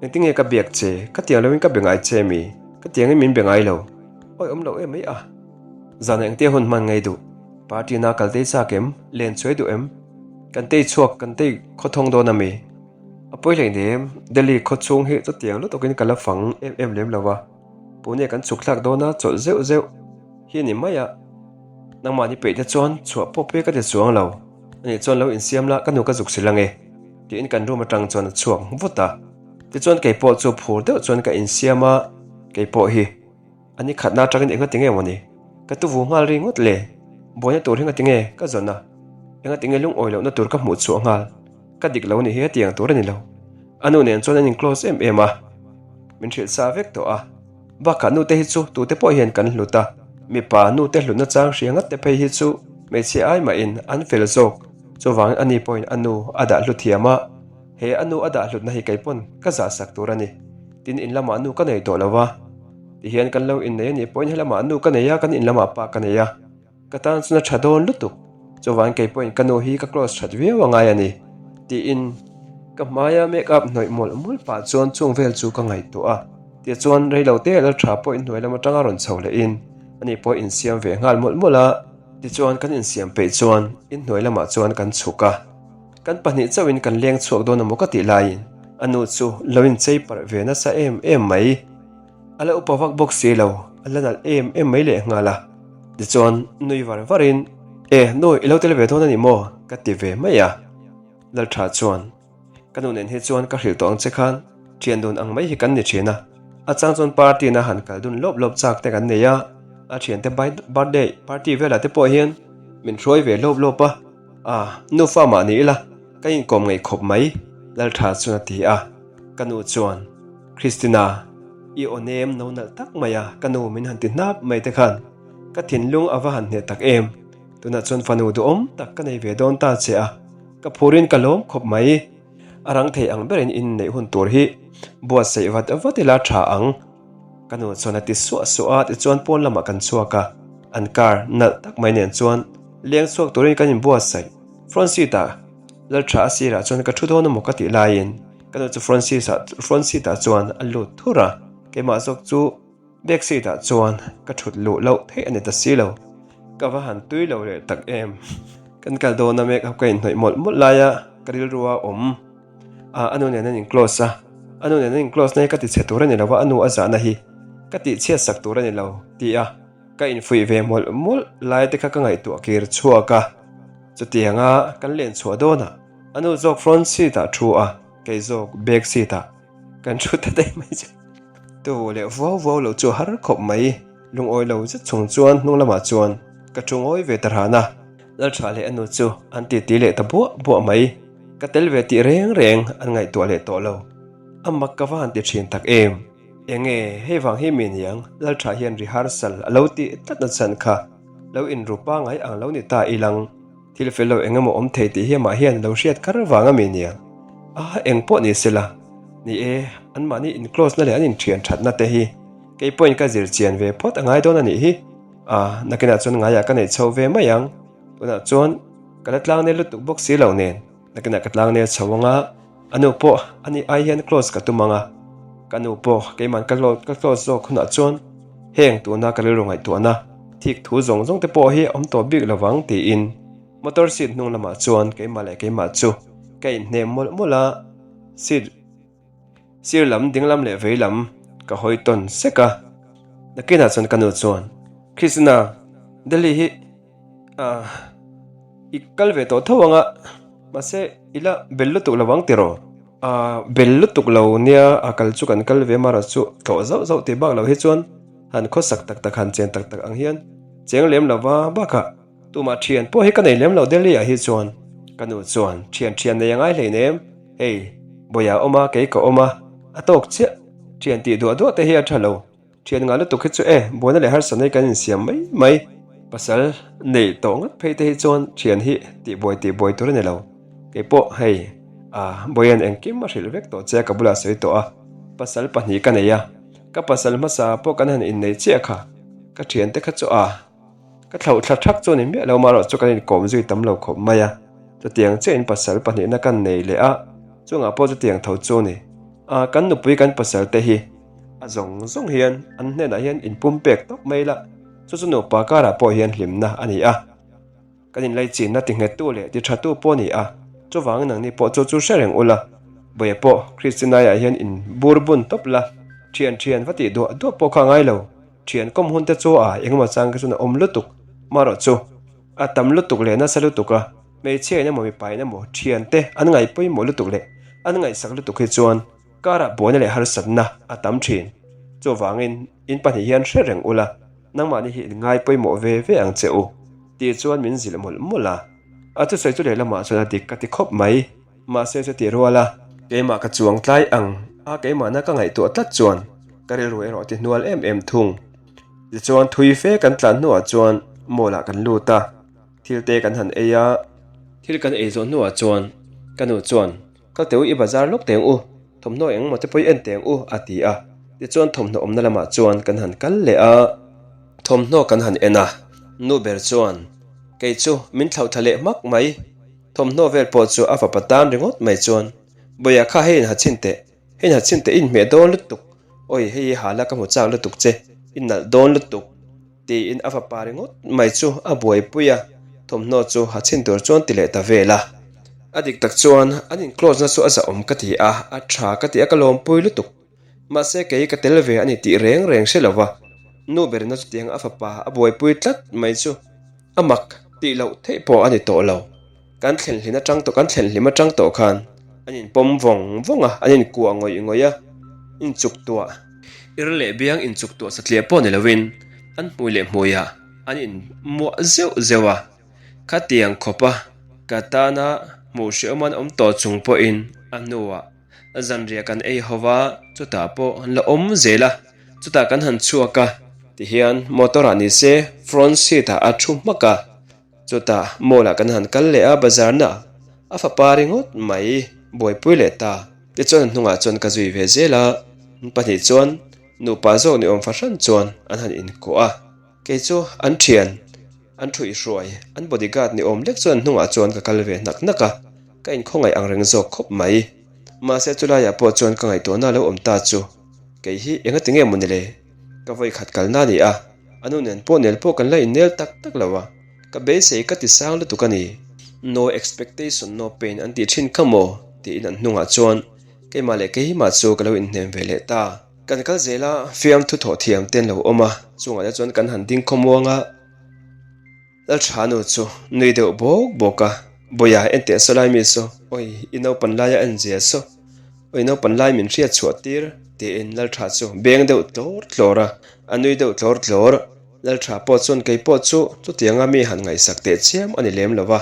Engtinge ka biak che? Ka tiang loin ka be ngai che mi? Ka tiangin min be ngai lo. Awi awm lo em mai a. Zan engtia hun hman ngei duh? Party na kal tei chak em? Len chuai duh em? Kan tei chhuak kan tei khawthawng dawn a mi? A pawi hlei nem, Delhi khaw chhung hi chutiang lutukin ka la fang em em lem lo a, Pune kan chhuk thlak dawn a chawlh zeuh zeuh hi a ni mai a, nangmahni peih te chuan chhuah pawp hi ka ti chuang lo, ani chuan lo insiam la ka nu ka zuk sil ange tiin kan room atang chuan a chhuak vut a, tichuan keipawh chu phur deuh chuan ka insiam a, keipawh hi. A ni khatna atangin enga tinge maw ni? Ka tuvu nghal ri ngawt le. Buaina tur hi ngatinge ka zawn a? Enga tinge lungawi lohna tur ka hmuh chhuah nghal? Ka dik lo ni hi hetiang tur a ni lo. A nu nen chuan an in close em em a. Min hrilh sa vek tawh a. Bakah nute hi chu tute pawh hian kan hlut a. Mipa nute hlutna chang hria ngat te phei hi chu hmeichhia ai mahin an fel zawk. Chuvangin ani pawhin a nu a dah hlu thiam a. He a nu a dah hlutna hi kei pawn ka zahsak tur a ni. Tin in lamah nu ka nei tawh lo va. Tihian kan lo innei a nih pawhin helamah nu ka nei a, kan in lamah pa ka nei a. Ka tan chuan a tha dawn lutuk. Chuvangin kei pawhin ka nu hi ka close that viau a ngai a ni. Tiin ka hmaia make up hnawih mawlh mawlh pah chuan chung vel chu ka ngaihtuah a. Tichuan reilo te Laltha pawh inhnuai lam atanga rawn chho lehin ani pawh insiam ve nghal mawlh mawlh a. Tichuan kan insiam peih chuan inhnuai lamah chuan kan chhuk a. Kan pahnih chauhin kan leng chhuak dawn a maw ka tih laiin a nu chu lo inchei parh ve nasa em em mai. A la upa vak bawk si lo, a la nalh em em mai leh nghal a. Tichuan nui var varin, E, nu, i lo tel ve dawn a ni maw? ka ti ve mai a. Laltha chuan, Ka nu nen hi chuan ka hrilh tawh ang che khan. Thian dun ang mai hi kan ni thin a, a chang chuan party na han kal dun lawp lawp chak te kan nei a, a thiante birthday party velah te pawh hian min hruai ve lawp lawp a, ah nufa mah ni ila ka inkawm ngaih khawp mai Laltha chuan a ti a, ka nu chuan Christina i aw nem no nalh tak mai a ka nu min han ti hnap mai te khan ka thinlung a va han hneh tak em, tunah chuan fanu duhawm tak ka nei ve dawn ta che a, ka phurin ka lawm khawp mai. A rang thei ang berin inneih hun tur hi buatsaih vat vat ila tha ang. Ka nu chuan a ti suah suah a, tichuan pawn lamah kan chhuak a, an car nalh tak mai nen chuan leng chhuak turin kan inbuatsaih. Front seat ah Laltha a sirah chuan ka thu dawn emaw ka tih laiin ka nu chu front seat ah front seat ah chuan a lut thur a, keimah zawk chu Back seat ah chuan ka thut luh loh theih a ni ta si lo. Ka va han tui lo leh tak em. Kan kal dawn a make up ka inhnawih mawlh mawlh lai a, ka rilru a awm. Ah a nu nen an in close a, a nu nen an in close na hi ka ti chhe tur a ni lo a, a nu a zahna hi ka tih chhiat sak tur a ni lo ti a ka infuih ve mawlh mawlh lai te kha ka ngaihtuah kir chhuak a. Chutianga kan len chhuah dawnah a nu zawk front seat ah thu a, kei zawk back seat ah. Kan thu ta daih mai chu. Tu leh vuau vuau lo chu har khawp mai. Lungawi lo zet chung chuan hnung lamah chuan ka thu ngawi ve ta ran a. Laltha leh a nu chu an titi leh ta buah buah mai. Ka tel ve tih reng reng an ngaihtuah leh tawh lo. A mak ka va han ti thin tak em. Enge hei vang hi mi niang Laltha hian rehearsal a lo tih tlat na chhan kha lo inru pangai ang lo ni ta ilang. Thil fel lo eng emaw awm thei tih hi amah hian lo hriat kar vang a mi nia. A eng pawh ni sela. Ni e, anmahni in close na leh an inthian thatna te hi kei pawhin ka zir chian ve phawt a ngai dawn a nih hi. A, nakinah chuan ngaiah ka neih chho ve mai ang. Tunah chuan ka la tlang nel lutuk bawk si lo nen, nakinah ka tlang nel chho ang a, a nu pawh ani ai hian close ka tum ang a. Ka nu pawh keiman ka ka close zawk hunah chuan heng tuna ka rilru ngaihtuahna thik thu zawng zawng te pawh hi a awm tawh bik lovang tiin motor seat hnung lamah chuan keimah leh keimah chu ka inhnem mawlh mawlh a, seat sir lam ding lam leh vei lam ka hawi tawn sek a. Nakinah chuan ka nu chuan Christina Delhi hi Ah, i kal ve tawh tho ang a, mahse i la bel lutuk lo ang tiraw? Ah, bel lutuk lo nia, a kal chu kan kal ve mara chu tlawh zauh zauh tih bak lo hi chuan han khawsak tak tak han chen tak tak ang hian cheng lem lo va bakah tumah thian pawh hi ka nei lem lo Delhi ah hi chuan ka nu chuan thian thian nei a ngai hlei nem, hei Bawia awm a kei ka awm a, a tawk chiah thian tih duah duah te hi a tha lo. Thian ngah lutuk hi chu e, buaina leh harsatna hi kan insiam mai mai. Pasal neih tawh ngat phei te hi chuan thian hi tihbuai tihbuai tur a ni lo. Kei pawh hei ah Bawian engkim a hrilh vek tawh che a ka bulah sawi tawh a, pasal pahnih ka nei a, ka pasal hmasa pawh kan han innei chiah kha, ka thiante kha chu ah. Ka thlauh thla thak chu a ni miah lo marawh chu kan inkawm zui tam lo khawp mai a, chutiang chiahin pasal pahnihna kan nei leh a, chungah pawh chutiang tho chu a ni. Ah, kan nupui kan pasal te hi a zawng zawng hian an hnenah hian inpum pek tawp mai la, chu chu nupa karah pawh hian hlimna a ni a. Kan inlaichinna tinghettu leh tithatu pawh a ni a, chuvangin nangni pawh chu chu hre reng ula, Bawia pawh Kristinaiah hian inbur bun tawp la, thian thian va tih duah duah pawh kha a ngai lo. Thian kawm hun te chu a engemaw chang khi chuan a awm lutuk marawh chu a tam lutuk leh nasa lutuk a, hmeichhia in emaw mipa in emaw thian te an ngaih pawimawh lutuk leh an ngaihsak lutuk hi chuan karah buaina leh harsatna a tam thin. Chuvangin in pahnih hian hre reng ula nangmahni hi in ngai pawimawh ve ve ang che u tih chuan min zilh mawlh mawlh a. A thusawi chu lehlamah chuan a dik ka ti khawp mai. Mahse chuti rual a, keimah ka chuang tlai ang a keimahna ka ngaihtuah tlat chuan ka rilru erawh ti hnual em em thung. Tichuan thui fe kan tlan hnuah chuan mall ah kan lut a, thil te kan han ei a. Thil kan ei zawh hnuah chuan ka nu chuan kal teh u i bazar lawk teng u, thawmhnaw engmaw te pawh i en teng u a ti a, tichuan thawmhnaw awmna lamah chuan kan han kal leh a. Thawmhnaw kan han en a, nu ber chuan kei chu min thlauh thla leh hmak mai. Thawmhnaw vel pawh chu a fapa tan ringawt mai chuan, Bawia kha hei inha chhin teh, hei inha chhin teh i inhmeh dawn lutuk, awi hei i hala ka hmu chak lutuk che, i nalh dawn lutuk, tiin a fapa ringawt mai chu a buaipui a, thawmhnaw chu ha chhin tur chuan ti leh ta vel a. A dik tak chuan an in close na chu a zahawm ka ti a, a tha ka ti a ka lawmpui lutuk. Mahse kei ka tel ve a ni tih reng reng hre lova, nu berina chutiang a fapa a buaipui tlat mai chu A mak tih loh theih pawh a ni tawh lo. Kan thlen hlin atang tawh kan thlen hlim atang tawh khan an inpawm vawng vawng a, an inkuah ngawih ngawih a. Inchuk tuah, ir leh biang inchuk tuah satliah pawh ni loin an hmui leh hmuiah an inmuah zeuh zeuh a. Khatiang khawpa ka tana hmuh hrehawm an awm tawh chung pawhin a hnuah zanriah kan ei ho va, chutah pawh an la awm zel a, chutah kan han chhuak a, tihian motor ah nise front seat ah a thu hmak a, chutah mall ah kan han kal leh a, bazar na a fapa ringawt mai buaipui leh ta, tichuan a hnungah chuan ka zui ve zel a, an pahnih chuan nupa zawk ni awm fahran chuan an han inkuah a. Kei chu an thian, an thuihhruai, an bodyguard ni awm lek chuan hnungah chuan ka kal ve hnak hnak a, ka inkhawngaih ang reng zawk khawp mai. Mahse chulaiah pawh chuan ka ngaihtuahna lo awm ta chu, kei hi enga ti nge maw ni le? Ka vawi khat kalna a ni a, a nu nen pawh nel pawh kan la innel tak tak lo a, ka beisei ka ti sang lutuk a ni. No expectation no pain an tih thin kha maw? tiin an hnungah chuan keimah leh keimah chu ka lo inhnem ve leh ta. Kan kal zel a, fiamthu thawh thiam te an lo awm a, chungah te chuan kan han ding khawmuang a, Lalthanu chu nui deuh bawk bawk a, Bawia enteh saw lai mi saw, awi i naupan laia en zia saw, awi naupan lai min hriat chhuah tir tiin Laltha chu beng deuh tlawr tlawr a, a nui deuh tlawr tlawr. Laltha pawh chuan kei pawh chu chutianga mi han ngaihsak teh chiam a ni lem lo va,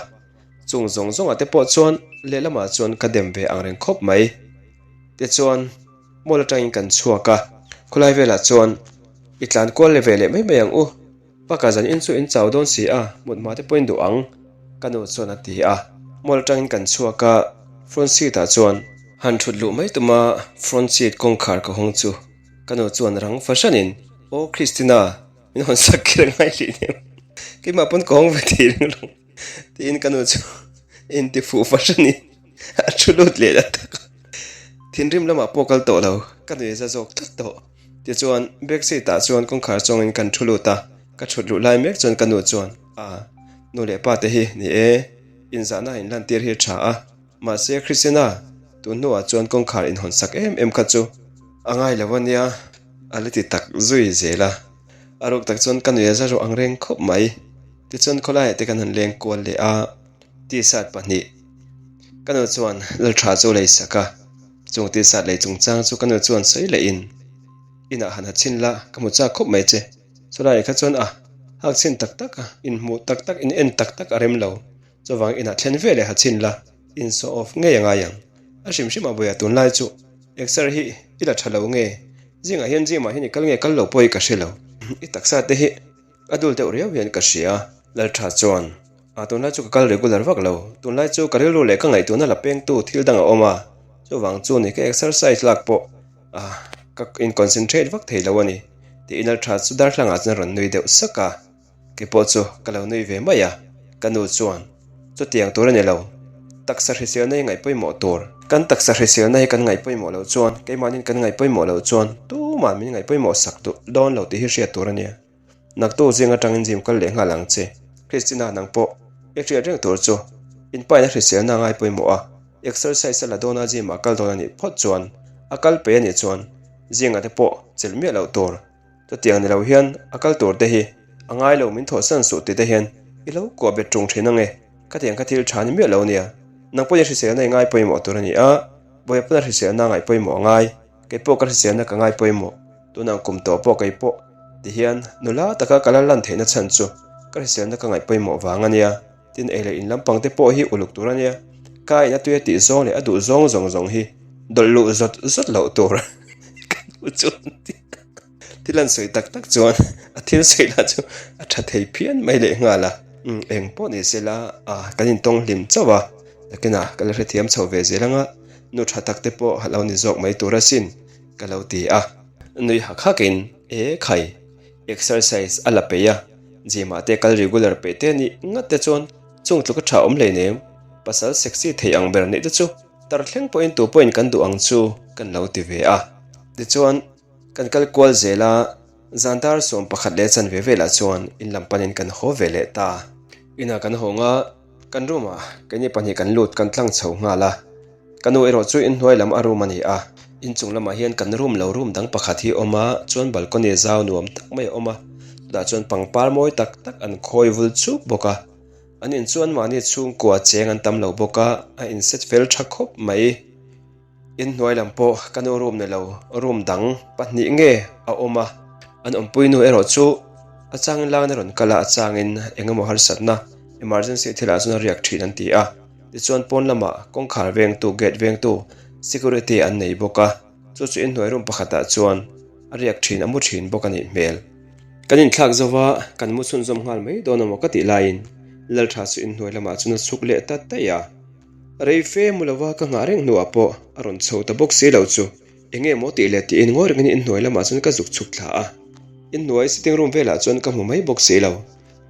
chung zawng zawngah te pawh chuan lehlamah chuan ka dem ve ang reng khawp mai. Tichuan. Mall atangin kan chhuak a, khawlai velah chuan i tlan kual leh ve leh mai mai ang u. Bakah zan in chu in chau dawn si a, mut hma te pawhin duh ang, ka nu chuan a ti a. Mall atangin kan chhuak a, front seat ah chuan han thut luh mai tuma front seat kawngkhar ka hawng chu ka nu chuan rang fahranin, Aw Christina, min hawn sak kher ngai hlih nem, keimah pawn ka hawng ve thei reng lo, tiin ka nu chu intifuh fahranin a thu lut leh la tak a. Thinrim lamah pawh kal tawh lo, ka nui za zawk tlat tawh. Tichuan, back seat ah chuan kawngkhar chawngin kan thu lut a, ka thut luh lai mek chuan ka nu chuan, A, nu leh pa te hi ni e, inzahna inlantir hi a tha a, mahse Christina, tun hnuah chuan kawngkhar inhawn sak em em kha chu a ngai lo a nia, a la ti tak zui zel a. A ruk tak chuan ka nui a za rawh ang reng khawp mai. Tichuan khawlaiah te kan han leng kual leh a. T-shirt pahnih ka nu chuan laltha chu lei sak a, chung T-shirt lei chungchang chu ka nu chuan sawi leh in, inah han ha chhin la ka hmu chak khawp mai che, chulaiah kha chuan a hak chhin tak tak a, inhmuh tak tak in en tak tak a rem lo, chuvang inah thlen ve leh ha chhin la, in show off ngei a ngai ang, a hrim hrim a buaia tunlai chu exer hi i la tha lo nge, zingah hian gym ah hian i kal nge kal lo pawh hi ka hre lo, i taksa te hi a dul deuh riau hian ka hria, laltha chuan. A, tunlai chu ka kal regular vak lo. Tunlai chu ka rilru leh ka ngaihtuahna la pengtu thil dang a awm a, chuvang chu ni ka exercise lak pawh a ka in concentrate vak thei lo a ni tiin Altha chu darthlangah chuan a rawn nui deuh sak a, kei pawh chu ka lo nui ve mai a, ka nu chuan chutiang tur a ni lo, taksa hriselna hi ngaih pawimawh tur, kan taksa hriselna hi kan ngaih pawimawh loh chuan keimahniin kan ngaih pawimawh loh chuan tumah min ngaih pawimawh sak duh dawn lo tih hi hriat tur a nia. Naktu zing atangin gym kal leh nghal ang che. Christina nang pawh i hriat reng tur chu in paina hriselna ngai pawimawh a, exercise a la dawn a gym ah kal dawn a nih phawt chuan a kal peih a nih chuan zingah te pawh chelh miah loh tur. Chutiang ni lo hian a kal tur te hi a ngai lo min thawhsan suh ti te hian i lo kuah bet ṭung ṭhin ange. Khatiang kha thil ṭha ni miah lo nia. Nang pawhin hriselna i ngai pawimawh tur a ni a, Bawiha pawn a hriselna ngaih pawimawh a ngai. Kei pawh ka hriselna ka ngai pawimawh. Tunang kum tawh pawh kei pawh ti hian nula taka ka la lan theihna chhan chu ka hriselna ka ngaih pawimawh vang a nia. Tin ei leh in lampang te pawh hi uluk tur a nia. Ka in a tui a tih zawng leh a duh zawng zawng zawng hi dawlh luh zawt zawt loh tur ka hmuh chuan thil an sawi tak tak chuan a thil sawi lah chu a tha thei phian mai leh nghal a. Eng pawh ni sela kan intawng hlim chauh a, nakinah ka la hrethiam chho ve zel anga nu tha tak te pawh a lo ni zawk mai tur asin ka lo ti a. Nui hak hakin e khai exercise a la peih a, gym ah te kal regular peih te nih ngat te chuan chung tluk a tha awm hleinem, pasal sexy thei ang ber neih te chu tar thleng pawhin tu pawhin kan duh ang chu kan lo ti ve a. Tichuan kan kal kual zel a, zan dar 11 leh chanve velah chuan in lam panin kan haw ve leh ta. Inah kan hawng a, kan room ah keini pahnih kan lut kan tlang chho nghal a. Ka nu erawh chu inhnuai lam a room a ni a, inchung lamah hian kan room lo room dang pakhat hi a awm a, chuan balcony zau nuam tak mai a awm a, chutah chuan pangpar mawi tak tak an khawi vul chuk bawk a, an in chuan mahni chhungkua cheng an tam lo bawk a, a inset fel tha khawp mai. Inhnuai lam pawh ka nu room ni lo, room dang pahnih nge a awm a, an awmpui nu erawh chu a changin langin a rawn kal a, a changin eng emaw harsatna emergency thilah chuan a riak thin an ti a. Tichuan pawn lamah kawngkhar vengtu, gate vengtu, security an nei bawk a, chu chu inhnuai room pakhatah chuan a riak thin, a mu thin bawk a nih hmel. Kan inthlak zo va, kan mu chhunzawm nghal mai dawn amaw ka tih laiin Laltha chu inhnuai lamah chuan a chhuk leh ta daih a. Rei fe mu lova ka nghah reng hnuah pawh a rawn chho ta bawk si lo chu eng nge maw tih leh tiin ngawi rengin inhnuai lamah chuan ka zuk chhuk thla a. Inhnuai sitting room velah chuan ka hmu mai bawk si lo.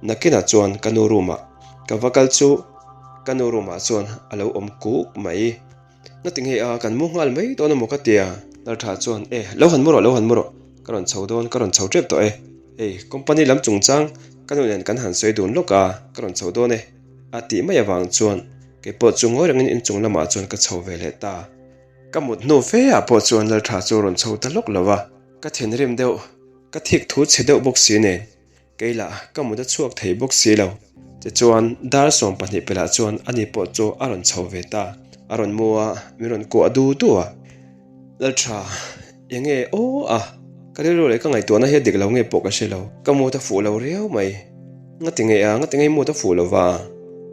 Nakinah chuan ka nu room ah ka va kal chu ka nu room ah chuan a lo awm kuk mai. Ngati nge a, kan mu nghal mai dawn amaw ka tia? Laltha chuan, E, lo han mu rawh, lo han mu rawh, ka rawn chho dawn, ka rawn chho tep tawh e. Hei, company lam chungchang ka nu nen kan han sawi dun lawk a, ka rawn chho dawn e, a tih mai avang chuan kei pawh chu ngawi rengin inchung lamah chuan ka chho ve leh ta. Ka mut hnu fe ah pawh chuan Laltha chu a rawn chho ta lawk lo a, ka thinrim deuh, ka thik thu chhe deuh bawk si nen Kei lah ka mut a chhuak thei bawk si lo. Tichuan, dar 12 pelah chuan ani pawh chu a rawn chho ve ta. A rawn mu a, min rawn kuah du du a. Laltha, eng nge aw a? Ka rilru leh ka ngaihtuahna hi a dik lo nge pawh ka hre lo. Ka mut a fuh lo riau mai. Ngati nge a, ngati nge i mut a fuh lo va?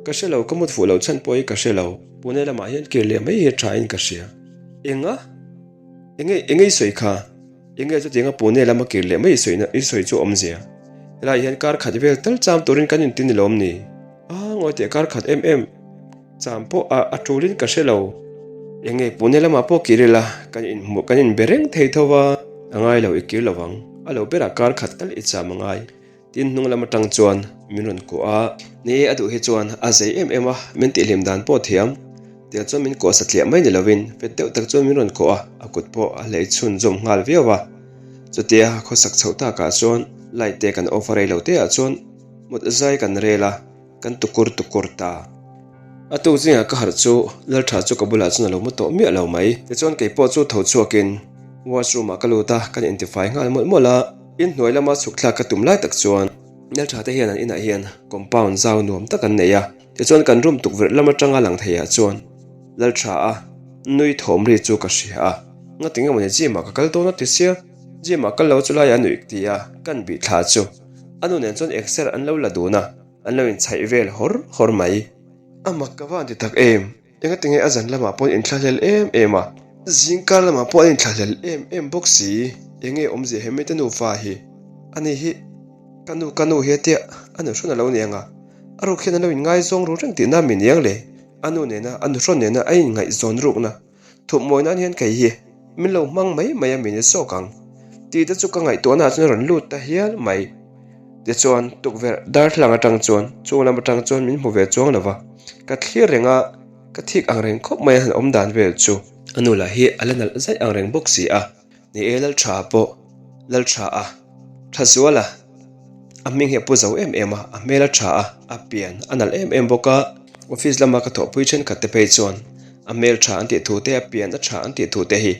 Ka hre lo, ka mut fuh loh chhan pawh hi ka hre lo. Pune lamah hian kir leh mai hi a tha in ka hria. Eng a? Eng nge, eng nge i sawi kha? Enge chutianga Pune lama kir leh mai i sawi i sawi chu awmzia. Helaiah hian kar khat vel tal cham turin kan inti ni lawm ni? A ngawi teh kar khat em em cham pawh a a tulin ka hre lo. Enge Pune lamah pawh kir ila kan inhmuh kan inbe reng thei tho va, a ngai lo i kir lo vang. A lo berah kar khat tal i cham a ngai. Tin hnung lam atang chuan min rawn kuah a. Ni a duh hi chuan a zei em em a, min tihhlim dan pawh thiam. Tiang chuan min kuah satliah mai ni lovin fet deuh tak chuan min rawn kuah a, a kut pawh a hlei chhunzawm nghal viau a. Chutia khawsak chhoh takah chuan light te kan off a rei lo te ah chuan mut zai kan rel a, kan tukur tukur ta. A tuk zingah ka harh chu Laltha chu ka bulah chuan a lo mu tawh miah lo mai. Tichuan keipawh chu tho chhuakin washroom ah ka lut a, kan intifai nghal mawlh mawlh a. Inhnuai lama chhuk thlak ka tum lai tak chuan Laltha te hian an inah hian compound zau nuam tak an nei a, tichuan kan room tukverh lam atanga lang theiah chuan Laltha a nui thawm ri chu ka hria a, ngati nge mawni gym ah ka kal dawn a ti sia, gym ah kal lo chu laiah a nuih ti a, kan bih thla chu a nu nen chuan exer an lo la dun a, an lo inchhaih vel hawr hawr mai. A mak ka van ti tak em! Engatinge a zan lamah pawh an inthlahlel em em a, zingkar lamah pawh an inthlahlel em em bawk si. Enge awmzia he mite nufa hi? Ani hi ka nu ka nu hi a tia a nuhrawn a lo ni ang a, a ruk hian a lo inngaizawng ru reng tihna mi niang le? A nu nena a nuhrawn nena a inngaihzawn rukna thupmawi nan hian kei hi min lo hmang mai mai a mi ni zawk ang tih te chu ka ngaihtuahna ah chuan a rawn lut ta hial mai. Tichuan tukverh darthlalang atang chuan chung lam atang chuan min hmu ve chuang lo va, ka thlir reng a, ka thik ang reng khawp mai a han awm dan vel chu. A nu lah hi a la nalh zaih ang reng bawk si a, ni e Laltha pawh Laltha a tha zual a, a hming hi a pu zo em em a, a hmel a tha a, a pian a nalh em em bawk a, office lama ka thawhpui thenkhat te phei chuan a hmel tha an tih thu te, a pian a tha an tih thu te hi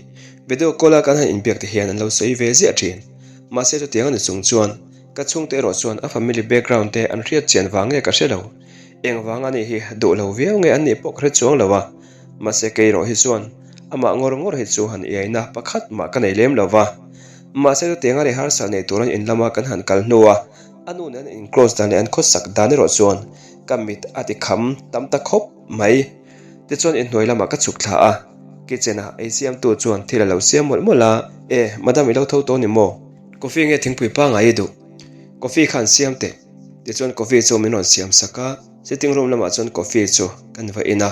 video call a kan han inbiak te hian an lo sawi ve ziah thin. Mahse chutiang a ni chung chuan ka chhungte erawh chuan a family background te an hriat chian vang nge ka hre lo. Eng vang a nih hi duh lo viau nge an nih pawh ka hre chuang lo a. Mahse kei erawh hi chuan amah ngawr ngawr hi chu han iaina pakhat mah ka nei lem lo va. Mahse chutiang a rehearsal nei turin in lama kan han kal hnu a, a nu nen an in close dan leh an khawsak dan erawh chuan ka mit a ti kham tam ta khawp mai. Tichuan inhnuai lamah ka chhuk thla a, kitchen ah ei siamtu chuan thil a lo siam mawlh mawlh a, E, madam i lo tho tawh ni maw? Coffee nge thingpui pangai i duh? Coffee kha an siam teh. Tichuan coffee chu min rawn siam sak a, sitting room lamah chuan coffee chu kan va in a.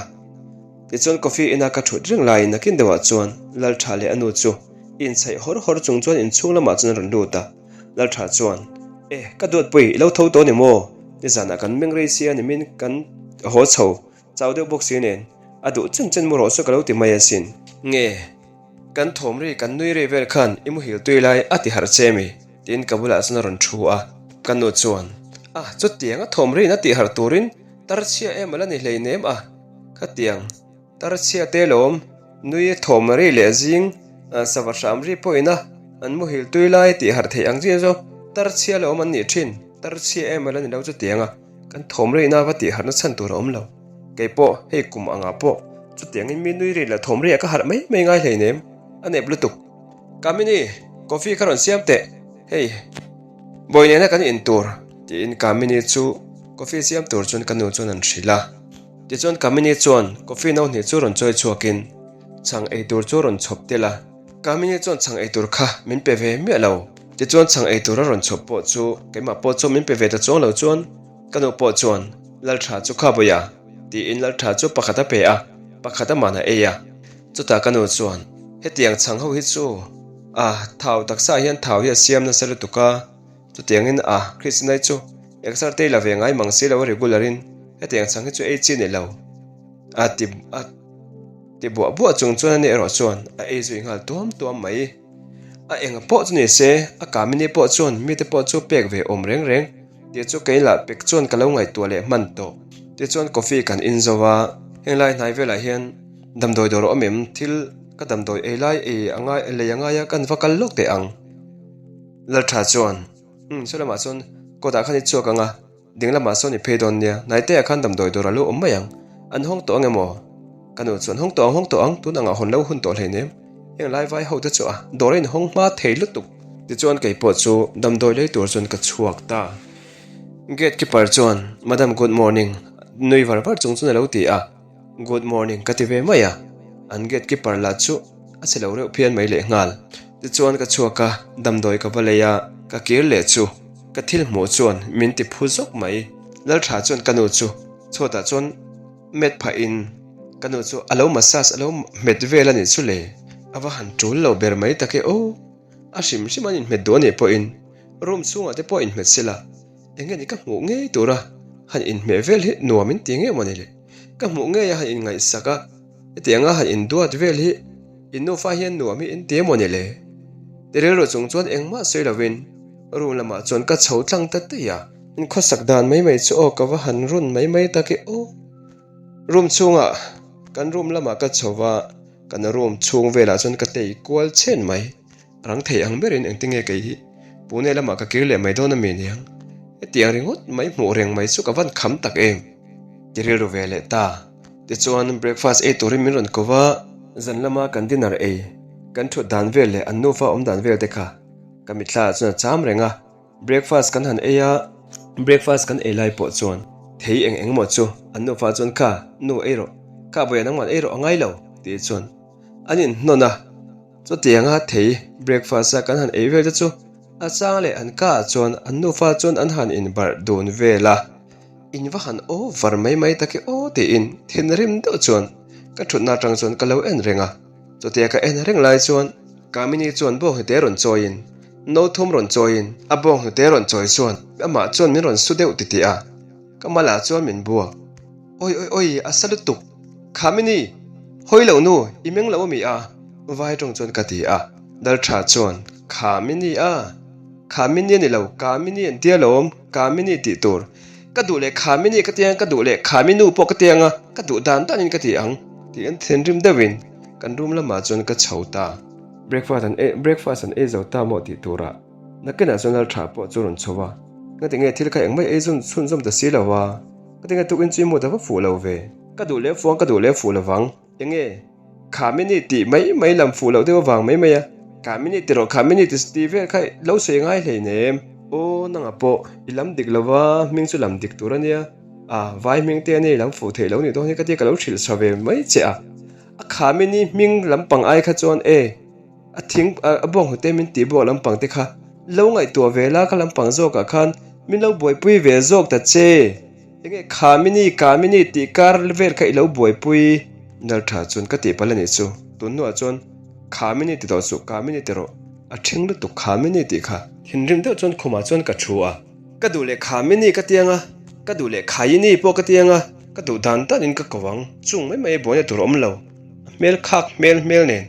Tichuan coffee ina ka thut reng laiin nakin deuhah chuan Laltha leh a nu chu inchhaih hawr hawr chung chuan inchhung lamah chuan a rawn lut a. Laltha chuan, E, ka duatpui i lo tho tawh ni maw? Nizanah kan meng rei sia nimin kan haw chho Chau deuh bawk si nen, a duh chen chen mu rawh chu ka lo ti mai asin. Nge, kan thawm ri kan nui ri vel khan i muhil tui lai a ti harh che mi? Tiin ka bulah chuan a rawn thu a. Ka nu chuan, A, chutiang a thawm riin a tih harh turin tar chhia em a la ni hleinem a, khatiang tar chhia te lawm nui thawm ri leh zing sava hram ri pawhin a an muhil tui lai tih harh theih ang chi chu tar chhia lawm an nih thin, tar chhia em a la ni lo chutiang a. Kan thawm reina va tih harhna chhan tur a awm lo. Kei pawh hei kum angah pawh. Chutiangin mi nui ri leh thawm ri ah ka harh mai mai ngai hleinem, a nep lutuk. Kamini, coffee kha rawn siam teh, hei bawi nena kan in tur, tiin Kamini chu coffee siam tur chuan ka nu chuan an hrilh a. Tichuan Kamini chuan coffee no hnih chu rawn chawi chhuakin chhang ei tur chu rawn chhawp tel a. Kamini chuan chhang ei tur kha min pe ve miah lo. Tichuan chhang ei tur a rawn chhawp pawh chu keimah pawh chuan min pe ve ta chuang lo chuan ka nu pawh chuan Laltha chu kha bawiha tiin Laltha chu pakhat a pe a, pakhat aman a ei a. Chutah ka nu chuan, Hetiang chhang ho hi chu a thau taksa hian thau hi a siam nasa lutuk a, chutiangin a Krishnai chu exer te la ve ngai mang si lo a regular in hetiang chhang hi chu ei chi ni lo a ti a ti buah buah chung chuan ani erawh chuan a ei zui nghal tuam tuam mai. A enga pawh chu ni se, a kamini pawh chuan mite pawh chu pek ve awm reng reng tih chu kei lah pek chuan ka lo ngaihtuah leh hman tawh. Tichuan coffee kan in zo a, henglai hnai velah hian damdawi dawr a awm em? Thil ka damdawi ei lai ei a ngai lei a ngai a kan va kal lawk teh ang. Laltha chuan, Umm saw lamah chuan kawtah khan i chhuak ang a, ding lamah sawn i phei dawn nia, hnaiteah khan damdawi dawr a lo awm mai ang, an hawng tawh ang emaw? Ka nu chuan, Hawng tawh ang, hawng tawh ang, tun angah hawn lo hun tawh hleinem, heng lai vai ho te chu a dawr a inhawng hma thei lutuk. Tichuan kei pawh chu damdawi lei tur chuan ka chhuak ta. Gate keeper chuan, Madam good morning, nui var var chung chuan a lo ti a. Good morning ka ti ve mai a, an gate keeper lah chu a che lo reuh phian mai lehnghal. Tichuan ka chhuak a, damdawi ka va lei a, ka kir leh chu ka thil hmuh chuan min ti phu zawk mai. Laltha chuan ka nu chu chhuatah chuan met phah in ka nu chu a lo massage a lo hmet vel a nih chu le, a va han tul lo ber mai tak e aw. A hrim hrim an inhmet duh a nih pawhin room chhungah te pawh inhmet sela eng nge ni ka hmuh ngei tura han inhmeh vel hi nuam in ti nge maw ni le? Ka hmuh ngei a han inngaihsak a, hetianga han induat vel hi in nufa hian nuam hi in ti emaw ni le? Ti rilru chung chuan engmah sawi lovin room lamah chuan ka chho tlang ta daih a. In khawsak dan mai mai chu aw ka va han run mai mai tak e aw. Room chhungah kan room lamah ka chho va, kan room chhung velah chuan ka tei kual chhen mai. Rang thei ang berin engtinge kei hi Pune lamah ka kir leh mai dawn a mi niang? Hetiang ringawt mai hmuh reng mai chu ka van kham tak em? Ti rilru ve leh ta. Tichuan breakfast ei turin min rawn ko va, zan lama kan dinner ei, kan thut dan vel leh an nufa awm dan vel te kha ka mitthla ah chuan a cham reng a. Breakfast kan han ei a, breakfast kan ei lai pawh chuan thei eng eng maw chu an nufa chuan kha nu ei rawh, kha vawiin nangman ei rawh a ngai lo tih chuan an inhnawn a. Chutianga thei breakfast a kan han ei vel te chu a chang leh an ka ah chuan an nufa chuan an han inbarh dun vel a, in va han over mai mai tak e aw tiin thinrim deuh chuan ka thutna atang chuan ka lo en reng a, chutia ka en reng lai chuan Kamini chuan bawnghnute rawn chawiin no thum rawn chawiin a bawnghnute rawn chawi chuan amah chuan min rawn su deuh titih a, ka malah chuan min buak. Awi awi awi a sa lutuk! Khamini! Hawi lo nu, i meng lo ami a? Vai tawng chuan ka ti a. Daltha chuan, Khamini a! Khamini a ni lo, Kamini an tia lawm, Kamini tih tur. Ka duh leh Khamini ka ti ang, ka duh leh Khaminu pawh ka ti ang a, ka duh dan danin ka ti ang, tiin thinrim deuhin kan room lamah chuan ka chho ta. Breakfast an ei, breakfast an ei zo ta maw tih turah nakinah chuan Laltha pawh chu rawn chho a, Ngatinge thil kha engmah ei chhunzawm ta si lo a? Ka tinge tukin chu i mut a va fuh lo ve. Ka duh leh fuang ka duh leh fuh lovang. Enge? Kha mini tih mai mai lam fuh loh deuh avang mai mai a. Kha mini ti rawh kha mini ti ti vel kha lo sawi ngai hlei nem. Aw nanga pawh i lam dik lova hming chu lam dik tur a nia. A vai hming te ania i lam fuh theih lo nih dawn hi ka tia ka lo hrilh chha ve mai che a. A kha mini hming lampang ai kha chuan e. A thing a bawng hnute min tih buak lampang te kha lo ngaihtuah ve la kha lampang zawkah khan min lo buaipui ve zawk ta che. Enge kha mini ka mini tih kar vel kha i lo buaipui nal tha chuan ka tih palh a nih chu. Tun hnuah chuan kha mini ti tawh suh ka mini ti rawh a thing lutuk kha mini tih kha. Thinrim deuh chuan khumah chuan ka thu a. Ka duh leh kha mini ka ti ang a, ka duh leh khaini pawh ka ti ang a, ka duh dan danin ka ko ang chung mai mai buaina tur awm lo a hmel khak hmel hmel nen.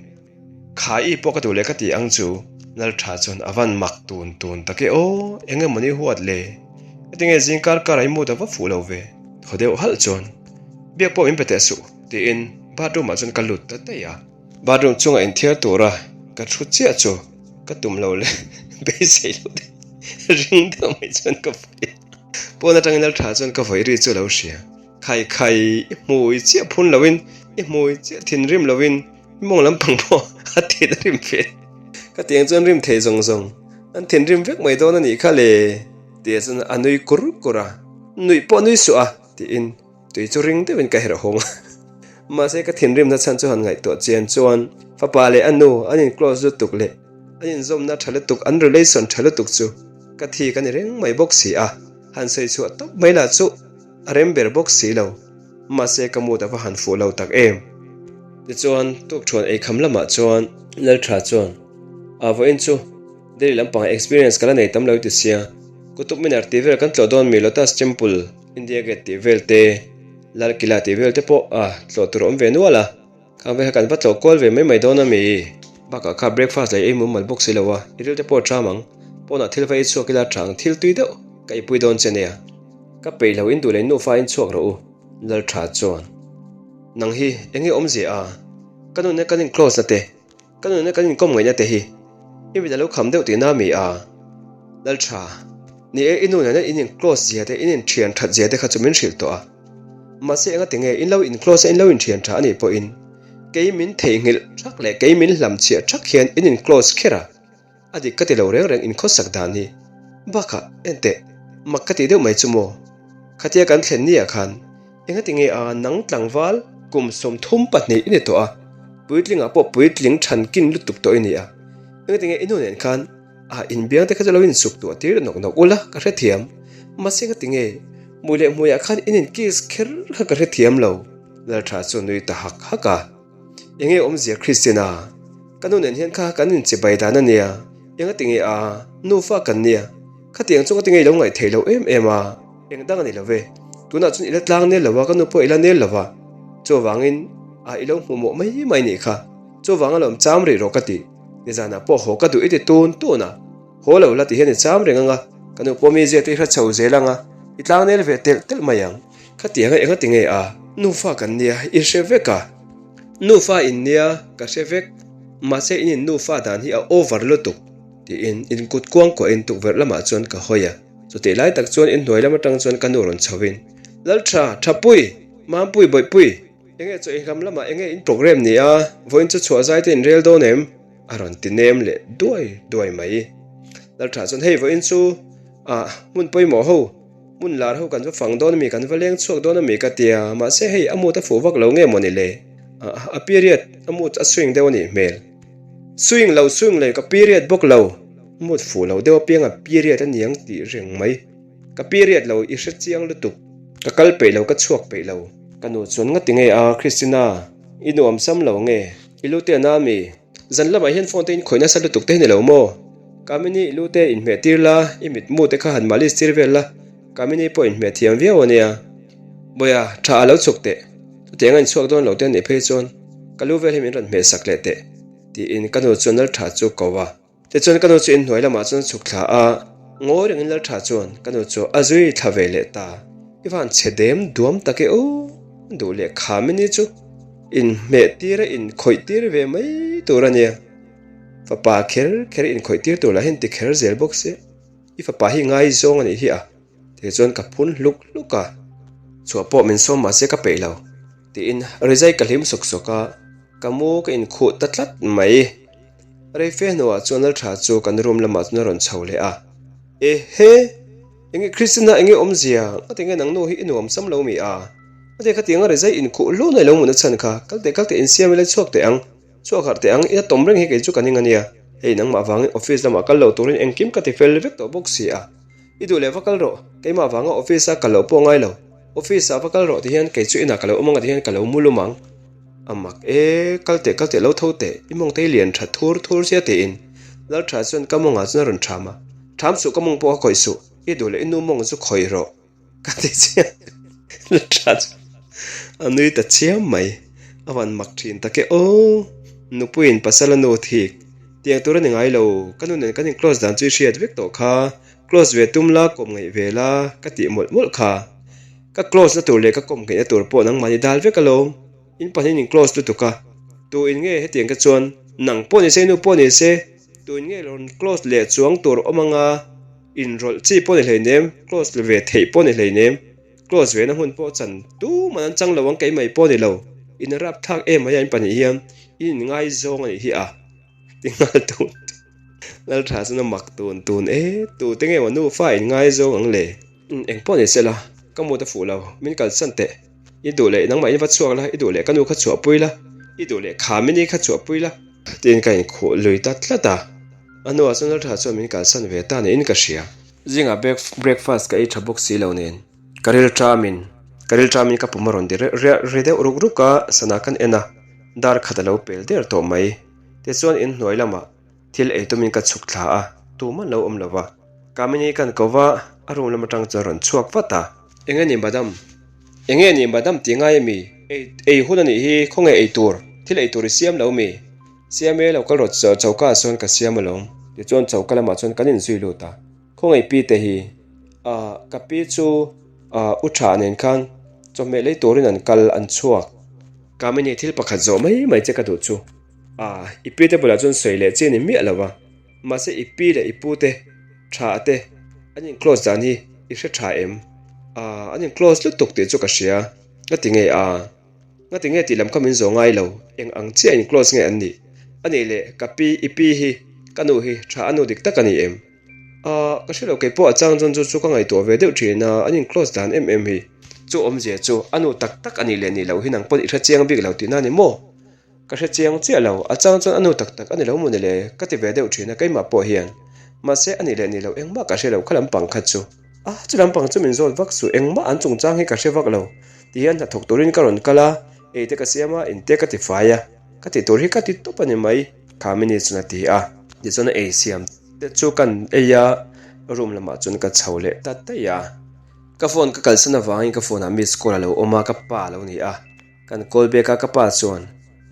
Kha i pawh ka duh leh ka ti ang chu. Laltha chuan a van mak tun tun tak e aw, eng emaw ni huat le? Heti nge zing kar kar a i mood a va fuh lo ve? Thaw deuh halh chuan biak pawh min pe teh suh tiin bathroom ah chuan ka lut ta daih a. Bathroom chungah inthiar tura ka thu chiah chu ka tum lo leh beisei loh deuh ring deuh mai chuan ka vawi a. Pawn atangin Laltha chuan ka vawi ri chu a lo hria. Khai khai, i hmui chiah phun loin. I hmui chiah thinrim lovin i mawng lampang pawh a thin a rim ve. Ka tiang chuan rim thei zawng zawng an thinrim vek mai dawn a nih kha le tih chuan a nui kur kur a, nuih pawh nui suh a tiin tui chu ring deuhin ka herh hawng a. Mahse ka thinrimna chhan chu han ngaihtuah chian chuan fapa leh a nu an in close lutuk leh an inzawmna tha lutuk an relation tha lutuk chu ka thik a ni reng mai bawk si a, han sawi chhuah tawp mai lah chu a rem ber bawk si lo. Mahse ka mood a va han fuh lo tak em. Tichuan tukthuan eikham lamah chuan Laltha chuan a vawiin chu Delhi lampang experience ka la nei tam lo i ti sia, Qutub Minar tih vel kan tlawh dawn mi Lotus Temple, India Gate tih vel te, Lal Kila tih vel te pawh a tlawh tur a awm ve nual a, khang vel kha kan va tlawh kual ve mai mai dawn a mi. Bakah kha breakfast lei ei mumal bawk si lo a, i ril te pawh a ṭham ang, pawnah thil va ei chhuak ila ṭha ang thil tui deuh ka ipui dawn che nia. Ka peih lo in duh leh nufa in chhuak rawh u, Lalṭha chuan. Nang hi eng nge awmzia a? Ka nunna kan in close na te, ka nunna kan inkawm ngaihna te hi i mit a lo kham deuh tihna mi a? Lalṭha, ni e i nu nena in in close zia te, in inthian that zia te kha chu min hrilh tawh a. Mahse engati nge in lo in close a in lo inthian tha anih pawhin kei min theihnghilh thak leh kei min hlamchhiah thak hian in in close kher a. A dik ka ti lo reng reng inkhawsak dan hi. Bakah, enteh, mak ka tih deuh mai chu maw? Khatia kan thlen ni ah khan engati nge a nang tlangval kum 32 i ni tawh a, puitlingah pawh puitling thankin lutuk tawh i ni a, engati nge i nu nen khan a inbiang te kha chu lo insuk tuah tir nawk nawk ula ka hrethiam, mahse engati nge hmui leh hmuiah khan in in kiss kher kha ka hrethiam lo. Laltha chu nui ta hak hak a. Enge awmzia Christina? Ka nu nen hian kha kan inchibai dan a nia, enga tinge a, nufa kan nia, khatiang chu ngatinge i lo ngaih theih loh em em a, eng dang a ni lo ve, tunah chuan i la tlang nel lo a, ka nu pawh i la nel lo va, chuvangin a i lo hmu mawh mai mai nih kha, chuvang a lawm cham rih rawh ka ti, nizanah pawh haw ka duh i ti tun tun a, haw lo la ti hian i cham reng ang a, ka nu pawh mi zia te i hre chho zel ang a, i tlang nel ve telh telh mai ang. Khatianga enga ti nge a? Nufa kan nia, i hre vek a. Nufa in nia, ka hre vek. Mahse in in nufa dan hi a over lutuk, tiin in kut kuang kuahin tukverh lamah chuan ka hawi a. Chutih lai tak chuan in hnuai lam atang chuan ka nu rawn chhoin, Laltha, Thapui! Mampui, Bawihpui! Enge chaw inhlam lamah enge in programme ni a, vawiin chu chhuah zai te in rel dawn em? A rawn ti nem leh duai duai mai. Laltha chuan hei vawiin chu ah hmun pawimawh ho, Hmun lar ho kan va fang dawn ami, kan va leng chhuak dawn ami ka tia, mahse hei a mood a fuh vak lo nge mawni le? A period a mood a swing deuh a nih hmel. Swing lo swing lo ka period bawk lo, mood fuh lo deuh apiang a period a niang tih reng mai. Ka period lo i hre chiang lutuk, ka kal peih lo ka chhuak peih lo. Ka nu chuan ngati nge a Christina, i nuam sam lo nge, i lu te a na ami? Zan lamah hian phone te in khawih nasa lutuk te hi ni lo maw? Kamini i lu te inhmeh tir la, i mitmu te kha han malis tir vel la, Kamini pawh inhmeh thiam viau a nia. Bawiha, tha a lo chhuk teh. Chutiang a inchhuak dawn lo te a nih phei chuan ka lu vel hi min rawn hmeh sak leh teh, tiin ka nu chuan Laltha chu ko a. Tichuan ka nu chu inhnuai lamah chuan chhuk thla a, ngawi rengin Laltha chuan ka nu chu a zui thla ve leh ta. I van chhe dem duam tak e aw, duh leh Kamini chu inhmeh tir a inkhawih tir ve mai tur a nia. Fapa kher kher inkhawih tir tur lah hian ti kher zel bawk se, i fapa hi ngaizawng a nih hi a, tichuan ka phun hluk hluk a. Chhuah pawh min sawm mahse ka peih lo, tiin rizai ka hlim sawk sawk a, ka mu ka inkhuh ta tlat mai. Rei fe hnuah chuan Laltha chu kan room lamah chuan a rawn chho leh a, Ehe! Enge Christina enge awmzia? Ngatinge nang nu hi i nuam sam lo mi a? Ngatinge khatianga rizai inkhuh hlun a i lo hmuhna chhan kha, kal teh kal teh insiam ila chhuak teh ang. Chhuak harh teh ang, ina tawm reng hi kei chu ka ning a nia. Hei nangmah vangin office lamah kal lo turin engkim ka ti fel vek tawh bawk si a. I duh leh va kal rawh, keimah vanga office a kal loh pawh ngai lo. Office ah va kal rawh ti hian kei chu inah ka lo awm ang ti hian ka lo mu lum ang. A mak e, kal teh kal teh lo tho teh, i mawng te hi lian tha thur thur sia tiin Laltha chuan ka mawngah chuan a rawn tham a. Tham suh ka mawng pawh ka khawih suh, i duh leh i nu mawng chu khawih rawh. Ka ti chiang tha chu a nui ta chiam mai. A van mak thin tak e aw. Nupuiin pasal a nu thik tiang tur a ni ngai lo. Ka nu nen kan in close dan chu i hriat vek tawh kha. Close ve tum la, kawm ngaih ve la ka tih mawlh mawlh kha. Ka close na tur leh ka kawm ngaihna tur pawh nangmahni dal vek alawm. In pahnihin in close lutuk a. Tu in nge hetiang te chuan nang pawh ni se i nu pawh ni se tu in nge rawn close leh chuang tur awm anga. Inrawlh chi pawh ni hleinem, close ve theih pawh ni hleinem, close ve na hmun pawh chan tuman an chang lo ang keimah pawh ni lo. In rapthlak em mai a in pahnih hian in inngaizawng a nih hi a ti nghal tun tun. Laltha chuan a mak tun tun e, tute nge maw nufa inngaizawng ang le? Eng pawh ni sela, ka mut a fuh lo, min kalsan teh. I duh leh nangmah in va chhuak la, i duh leh ka nu kha chhuahpui la, i duh leh Khamini kha chhuahpui la. Tiin ka inkhuh lui ta tlat a. A hnuah chuan Laltha chuan min kalsan ve ta niin ka hria. Zingah breakfast ka ei tha bawk si lo nen, ka ril ṭamin, ka ril ṭamin ka pum a rawn ti ri deuh ruk ruk a, sana kan en a, dar khat a lo pel der tawh mai. Tichuan inhnuai lamah Thil ei tumin ka chhuk thla a, tuman lo awm lo va. Kamini kan ko va, a room lam atang chuan rawn chhuak vat a. Enge ni madam? Enge ni madam ti ngai ami? Ei ei hun anih hi, khawnge ei tur? Thil ei tur i siam lo mi? Siam e, lo kal rawh choka ah sawn ka siam alawm. Tichuan choka lamah chuan kan inzui lut a. Khawnge i pi te hi? Ah, ka pi chu ah u tha nen khan chawhmeh lei turin an kal an chhuak. Kamini thil pakhat zawh mai mai che ka duh chu. A, i pi te bulah chuan sawi leh chi a ni miah lo va, mahse i pi leh i pu te, tha a te, an in close dan hi i hre tha em? A, an in close lutuk tih chu ka hria, nga ti nge a? Nga ti nge tih lam kha min zawh ngai lo, eng ang chiah in close nge an nih? A nih leh ka pi, i pi hi, ka nu hi tha a nu dik tak a ni em? A, ka hre lo kei pawh a chang chuan chu chu ka ngaihtuah ve deuh thin a, an in close dan em em hi. Chu awmzia chu a nu tak tak a nih leh nih loh hi nang pawn i hre chiang bik lo tihna a ni maw? Ka hre chiang chiah lo, a chang chuan a nu tak tak a ni lo maw ni le? Ka ti ve deuh thin a keimah pawh hian. Mahse a nih leh nih loh engmah ka hre lo kha lampang kha chu. A, chu lampang chu min zawt vak suh, engmah an chungchang hi ka hre vak lo. Ti hian hnathawk turin ka rawn kal a, ei te ka siam a, in te ka ti fai a, ka tih tur hi ka ti tawp a ni mai, kha mini chuan a ti a. Tichuan a ei siam te chu kan ei a, room lamah chuan ka chho leh ta daih a. Ka phone ka kalsan avangin ka phone ah miss call a lo awm a, ka pa a lo ni a. Kan call back a ka pa chuan,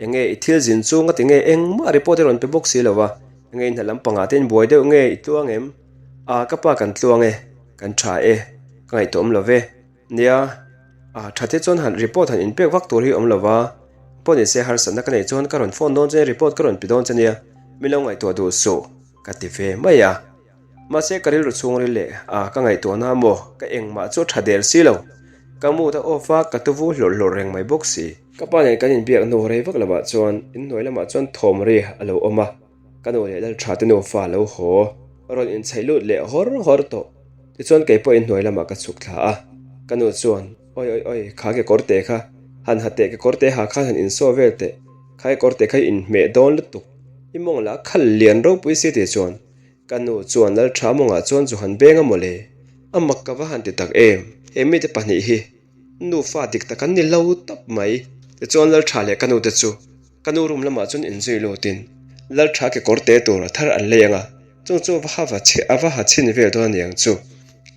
Enge i thil zin chu ngati nge engmah report i rawn pe bawk si lo a, enge i hna lampangah te in buai deuh nge i tluang em? A ka pa kan tluang e, kan tha e, ka ngaihtuah awm lo ve. Nia, a tha te chuan han report han inpek vak tur hi awm lo va, pawh ni se harsatna ka neih chuan ka rawn phone dawn che report ka rawn pe dawn che nia, min lo ngaihtuah duh suh ka ti ve mai a. Mahse ka rilru chhungril leh a ka ngaihtuahna maw ka engmah chu a tha der si lo. Ka mood a off a, ka tuvu hlawrh hlawrh reng mai bawk si. Ka pa nen kan inbiak hnu rei vak lovah chuan inhnuai lamah chuan thawm ri a lo awm a, ka nu leh Laltha te nufa a lo haw. Rawn inchhaih lut leh hawr hawr tawh. Tichuan kei pawh inhnuai lamah ka chhuk thla a, ka nu chuan, Awi awi awi, kha kekawr te kha, han ha teh kekawr te ha khan han insaw vel teh, kha kekawr te kha i inhmeh dawn lutuk, i mawng lah khal lian ropui si tih chuan Ka nu chuan Laltha mawngah chuan zu han beng a mawle, a mak ka va han ti tak em, he mite pahnih hi nufa dik tak an ni lo tawp mai. Tichuan Laltha leh ka nu te chu ka nu room lamah chuan inzui lutin Laltha kekawr te tur a thar an lei ang a, chung chu va ha va chhe a va ha chhin vel dawn a niang chu.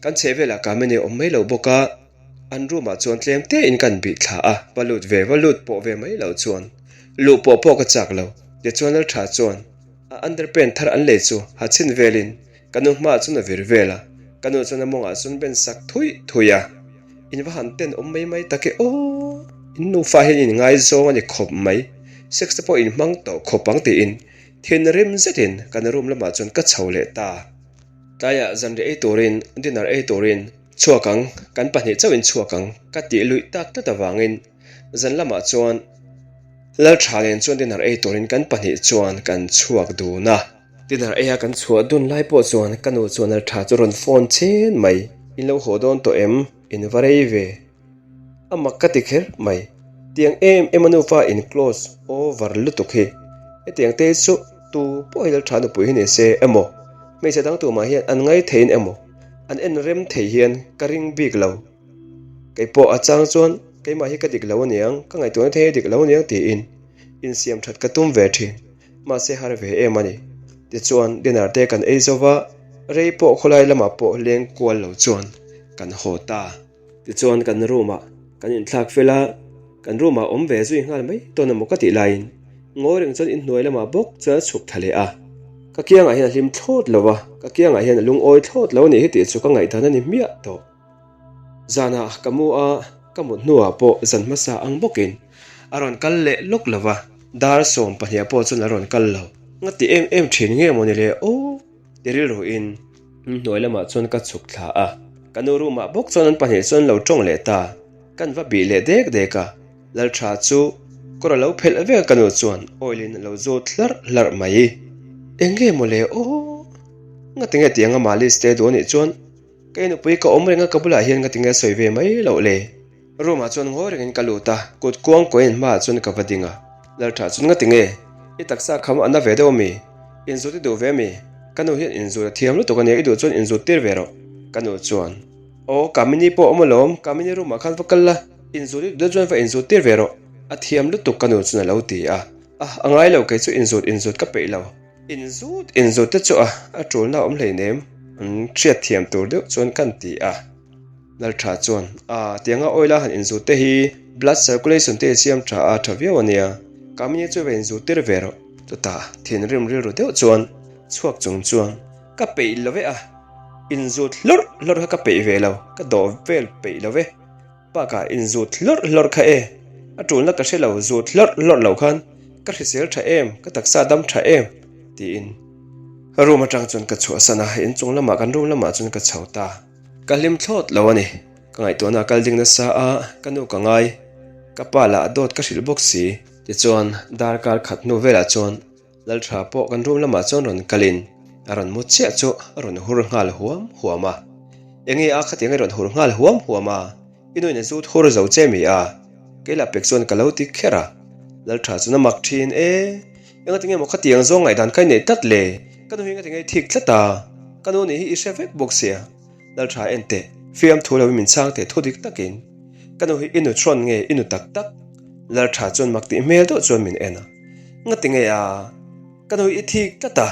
Kan chheh velah Kamini a awm mai lo bawk a, an room ah chuan tlem te in kan bih thla a, va lut ve va lut pawh ve mai lo chuan luh pawh pawh ka chak lo. Tichuan Laltha chuan. A underpant thar an lei chu ha chhin velin ka nu hmaah chuan a vir vel a, ka nu chuan a mawngah chuan ben sak thui thui a. In va han ten awm mai mai tak e aw! In nufa hian in ngaizawng a ni khawp mai, sex te pawh in hmang tawh khawp ang tiin thinrim zetin kan room lamah chuan ka chho leh ta. Tlaiah zanriah ei turin, dinner ei turin chhuak ang, kan pahnih chauhin chhuak ang ka tih luih tak tlat avangin zan lamah chuan Laltha nen chuan dinner ei turin kan pahnih chuan kan chhuak dun a. Dinner eia kan chhuah dun lai pawh chuan ka nu chuan Laltha chu rawn phone chen mai. In lo haw dawn tawh em? In va rei ve. A mak ka ti kher mai. Tiang em em a nufa in close over lutuk hi. Hetiang te chu tu pawh hi Laltha nupui hi ni se emaw, hmeichhe dang tumah hian an ngai theiin emaw, an en rem thei hian ka ring bik lo. Kei pawh a chang chuan keimah hi ka dik lo aniang, ka ngaihtuahna te hi a dik lo aniang tiin insiam that ka tum ve thin, mahse har ve em a ni. Tichuan dinner te kan ei zo va, rei pawh khawlai lamah pawh leng kual lo chuan kan haw ta. Tichuan kan room ah kan inthlak fel a, kan room ah awm ve zui nghal mai dawn emaw ka tih laiin ngawi reng chuan inhnuai lamah bawk chuan a chhuk tha leh a. Ka kiangah hian a hlim thlawt lo a, ka kiangah hian a lungawi thlawt lo a nih hi tih chu ka ngaihdan a ni hmiah tawh. Zanah ka mu a, ka mut hnuah pawh zan hmasa ang bawkin a rawn kal leh lawk lo va, dar 12 pawh chuan a rawn kal lo. Nga ti em em thin nge maw ni le aw ti rilruin hnuai lamah chuan ka chhuk thla a, ka nu room ah bawk chuan an pahnih chuan lo tawng leh ta, kan va bih leh dek dek a, Laltha chu. Kawr a lo phelh vek a ka nu chuan oil in a lo zawt hlarh hlarh mai. Eng nge maw le aw? Ngati nge tiang a malis te duh anih chuan kei nupui ka awm reng a ka bulah hian ngati nge sawi ve mai loh le? Room ah chuan ngawi rengin ka lut a, kut kuang kuahin hmaah chuan ka va ding a. Laltha chuan ngati nge? I taksa kham a na ve deuh ami? Inzut i duh ve ami? Ka nu hian inzut a thiam lutuk ania i duh chuan inzut tir ve rawh. Ka nu chuan, Aw, Kamini pawh a awm alawm, Kamini room ah khan va kal la, inzut i duh chuan va inzut tir ve rawh. A thiam lutuk ka nu chuan a lo ti a. A, a ngai lo kei chu inzut inzut ka peih lo. Inzut inzut te chu a, a tulna a awm hleinem. An hriat thiam tur deuh chuan kan ti a. Laltha chuan, A, tianga oil a han inzut te hi blood circulation te i siam tha a, tha viau a nia. Kamini chu va inzut tir ve rawh. Chutah thinrim rilru deuh chuan chhuak chung chuan, Ka peih lo ve a, inzut hlawrh hlawrh kha ka peih ve lo, ka dawh vel peih lo ve. Bakah inzut hlawrh hlawrh kha e, a tulna ka hre lo, zut hlawrh hlawrh lo khan ka hrisel tha em, ka taksa dam tha em? tiin room atang chuan ka chhuahsan a, inchung lamah kan room lamah chuan ka chho ta. Ka hlim thlawt lo a ni. Ka ngaihtuahna a kal ding nasa a, ka nu ka ngai. Ka pa lah a dawt ka hrilh bawk si. Tichuan, darkar khat hnu velah chuan Laltha pawh kan room lamah chuan rawn kalin a rawn mu chiah chu a rawn hur nghal huam huam a. Enge a khatiang i rawn hur nghal huam huam a, i nuin a zut hur zo che mi a? Kei lah pek chuan ka lo ti kher a. Laltha chuan a mak thin e. Engati nge maw khatiang zawng ngaihdan ka inneih tlat le? Ka nu hi engati nge i thik tlat a? Ka nu nih hi i hre vek bawk sia. Laltha en teh, fiamthu loin min chhang teh thu dik takin. Ka nu hi i nu hrawn nge i nu tak tak? Laltha chuan mak tih hmel deuh chuan min en a. Ngati nge a? Ka nu hi i thik tlat a?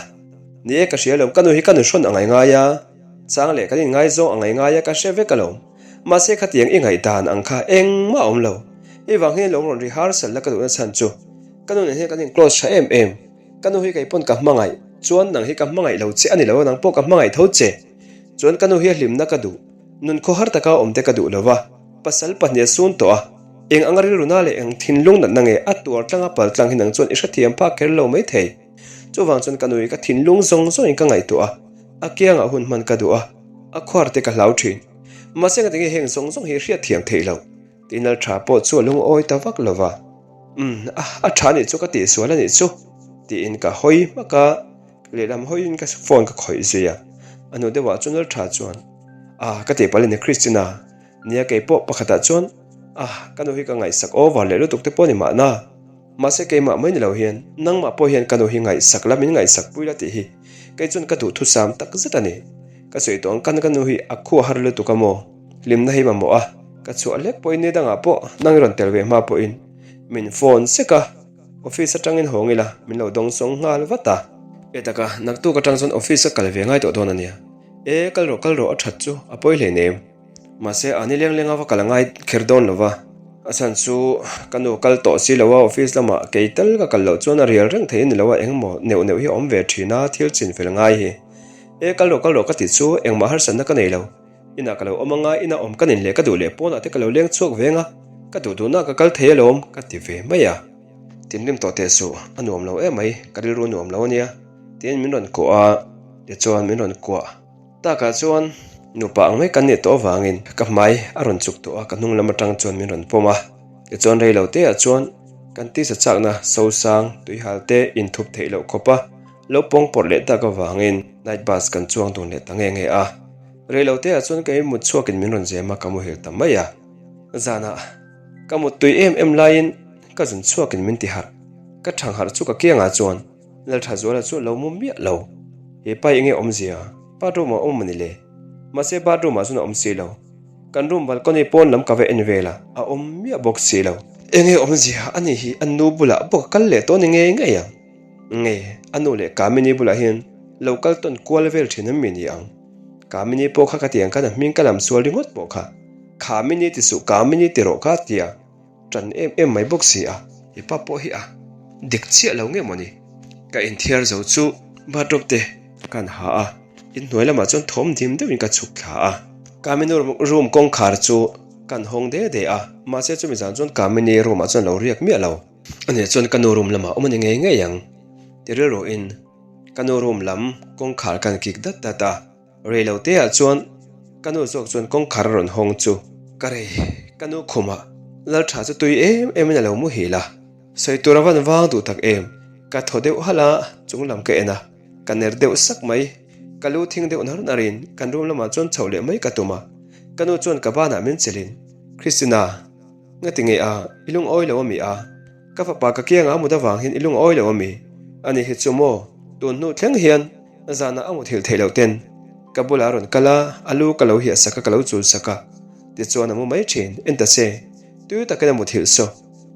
Ni e ka hria lo, ka nu hi ka nu hrawn a ngai ngai a. Chang leh kan inngaizawng a ngai ngai a ka hre vek alawm. Mahse khatiang i ngaihdan ang kha engmah a awm lo. Hei vang hian lawng rawn ri harsal la ka duhna chhan chu. Ka nu nen hian kan in close tha em em. Ka nu hi kei pawn ka hmangaih. Chuan nang hi ka hmangaih lo che a ni lo a, nang pawh ka hmangaih tho che. Chuan ka nu hi a hlimna ka duh. Nun khawhar taka awm te ka duh lo va. Pasal pahnih a sun tawh a. Eng anga rilru na leh eng thinlung natna nge a tuar tlang a pal tlang hi nang chuan i hrethiam phak kher lo mai thei. Chuvang chuan ka nu hi ka thinlung zawng zawngin ka ngaihtuah a. A kiangah hun hman ka duh a. A khuar te ka hlau thin. Mahse ngatinge heng zawng zawng hi hriatthiam theih loh. Tinal tha pawh chu a lungawi ta vak lo va, Umm, a, a tha nih chu ka tihsual a nih chu, tiin ka hawi hmak a, lehlam hawiin ka phone ka khawih zui a. A hnu deuhah chuan Lal tha chuan, A, ka tihpalh a ni Christina, nia kei pawh pakhatah chuan, a, ka nu hi ka ngaihsak over leh lutuk te pawh a ni mahna. Mahse keimah mai ni lo hian nangmah pawh hian ka nu hi ngaihsak la min ngaihsak pui la tih hi kei chuan ka duh thusam tak zet a ni. Ka sawi tawh ang kan ka nu hi a khua har lutuk a maw? Hlimna hi mamawh a, ka chhuah hlek pawhin ni dangah pawh nang i rawn tel ve hma pawhin min phone sek a, office atangin hawng ila min lo dawng sawng nghal vat a. E taka, naktuk atang chuan office ka kal ve ngai tawh dawn a nia. E, kal rawh kal rawh a that chu a pawi hleinem. Mahse, a ni leng leng a va kal a ngai kher dawn lo va, a chhan chu ka nu kal tawh si lo a, office lamah kei tal ka kal loh chuan a rial reng thei a ni lo a, engmaw neuh neuh hi a awm ve thin a, thil chin fel ngai hi. E, kal rawh kal rawh ka ti chu engmah harsatna ka nei lo, inah ka lo awm anga inah awm ka nin leh ka duh leh pawnah te ka lo leng chhuak veng a, ka duh duhna ka kal thei alawm ka ti ve mai a. Tinrim tawh teh suh, a nuam lo em mai, ka rilru a nuam lo a nia, tiin min rawn kuah a, tichuan min rawn kuah. Takah chuan nupa ang mai kan nih tawh avangin ka hmai a rawn chuk tawh a, ka hnung lam atang chuan min rawn pawm a. Tichuan rei lo teah chuan kan tisa chakna sosang tuihal te inthup theih loh khawpa lo pawng pawrh leh tak avangin night bus kan chuang dun leh ta nge nge a. Rei lo teah chuan ka mut chhuakin min rawn zem a, ka muhil ta mai a. Zanah ka muttui em em laiin ka zun chhuakin min ti harh. Ka thang harh chu ka kiangah chuan Lalthazuala chu lo mu miah lo. He pa hi enge awmzia? Bathroom ah awm a ni le. Mahse bathroom ah chuan a awm si lo. Kan room balcony pawn lam ka va en vel a, a awm miah bawk si lo. Enge awmzia? Ani hi a nu bulah bawk a kal leh tawh ni ngei ngei ang. Nge, a nu leh Kamini bulah hian lo kal tawn kual vel thin em mi ni ang? Kamini pawh kha ka ti ang khan a hming ka lam sual ringawt pawh kha. Khamini ti suh, Kamini ti rawh kha tia. Ṭan em em mai bawk si a. I pa pawh hi a dik chiah lo nge mawni? Ka inthiar zo chu bathrobe te ka han ha a, inhnuai lamah chuan thawm dim deuhin ka chhuk thla a. Kamini room kawngkhar chu ka han hawng de de a, mahse chumi zan chuan Kamini room ah chuan lo riak miah lo. Ani chuan ka nu room lamah awm a ni ngei ngei ang ti rilruin ka nu room lam kawngkhar ka han kik dat dat a. Rei lo te ah chuan ka nu zawk chuan kawngkhar a rawn hawng chu ka rei ka nu khumah Laltha chu tui em em in a lo muhil a. Sawi tur a van vang duh tak em? Ka thaw deuh halh a, chung lam ka en a, ka ner deuh sak mai. Ka lu thing deuh nar nar in kan room lamah chuan chhoh leh mai ka tum a, ka nu chuan ka banah min chelh in, Christina, ngati nge a, i lungawi lo ami a? Ka fapa ka kiangah a mut avang hian i lungawi lo ami? Ani hi chu maw, tun hnu thleng hian zanah a muthilh theih loh ten ka bulah a rawn kal a, a lu ka lo hiah sak a, ka lo chul sak a, tichuan a mu mai thin, en ta che, tui takin a muthilh saw.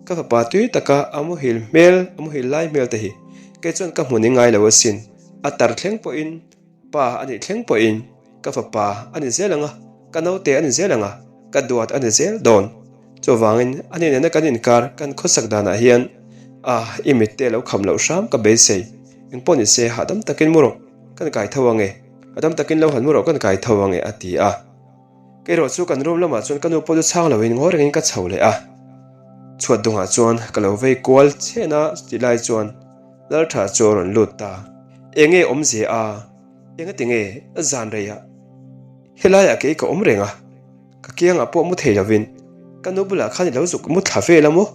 Ka fapa tui taka a muhil hmel, a muhil lai hmel te hi kei chuan ka hmu ni ngai lo asin. A tar thleng pawhin, pa a nih thleng pawhin ka fapa a ni zel ang a, ka naute a ni zel ang a, ka duat a ni zel dawn. Chuvangin a ni nena kan inkar kan khawsak danah hian a i mitte lo kham loh hram ka beisei. Engpawh ni se hahdam takin mu rawh, kan kai tho ang e. Hahdam takin lo han mu rawh kan kai tho ang e a ti a. Kei erawh chu kan room lamah chuan ka nu pawh chu chhang loin ngawi rengin ka chho leh a. Chhuat dungah chuan ka lo vei kual chhen a, chutih lai chuan Laltha chu a rawn lut ta. Enge awmzia a? Engati nge zan reiah helaiah kei ka awm reng a? Ka kiangah pawh mu thei lovin ka nu bulah khan i lo zuk mu thla vel a maw?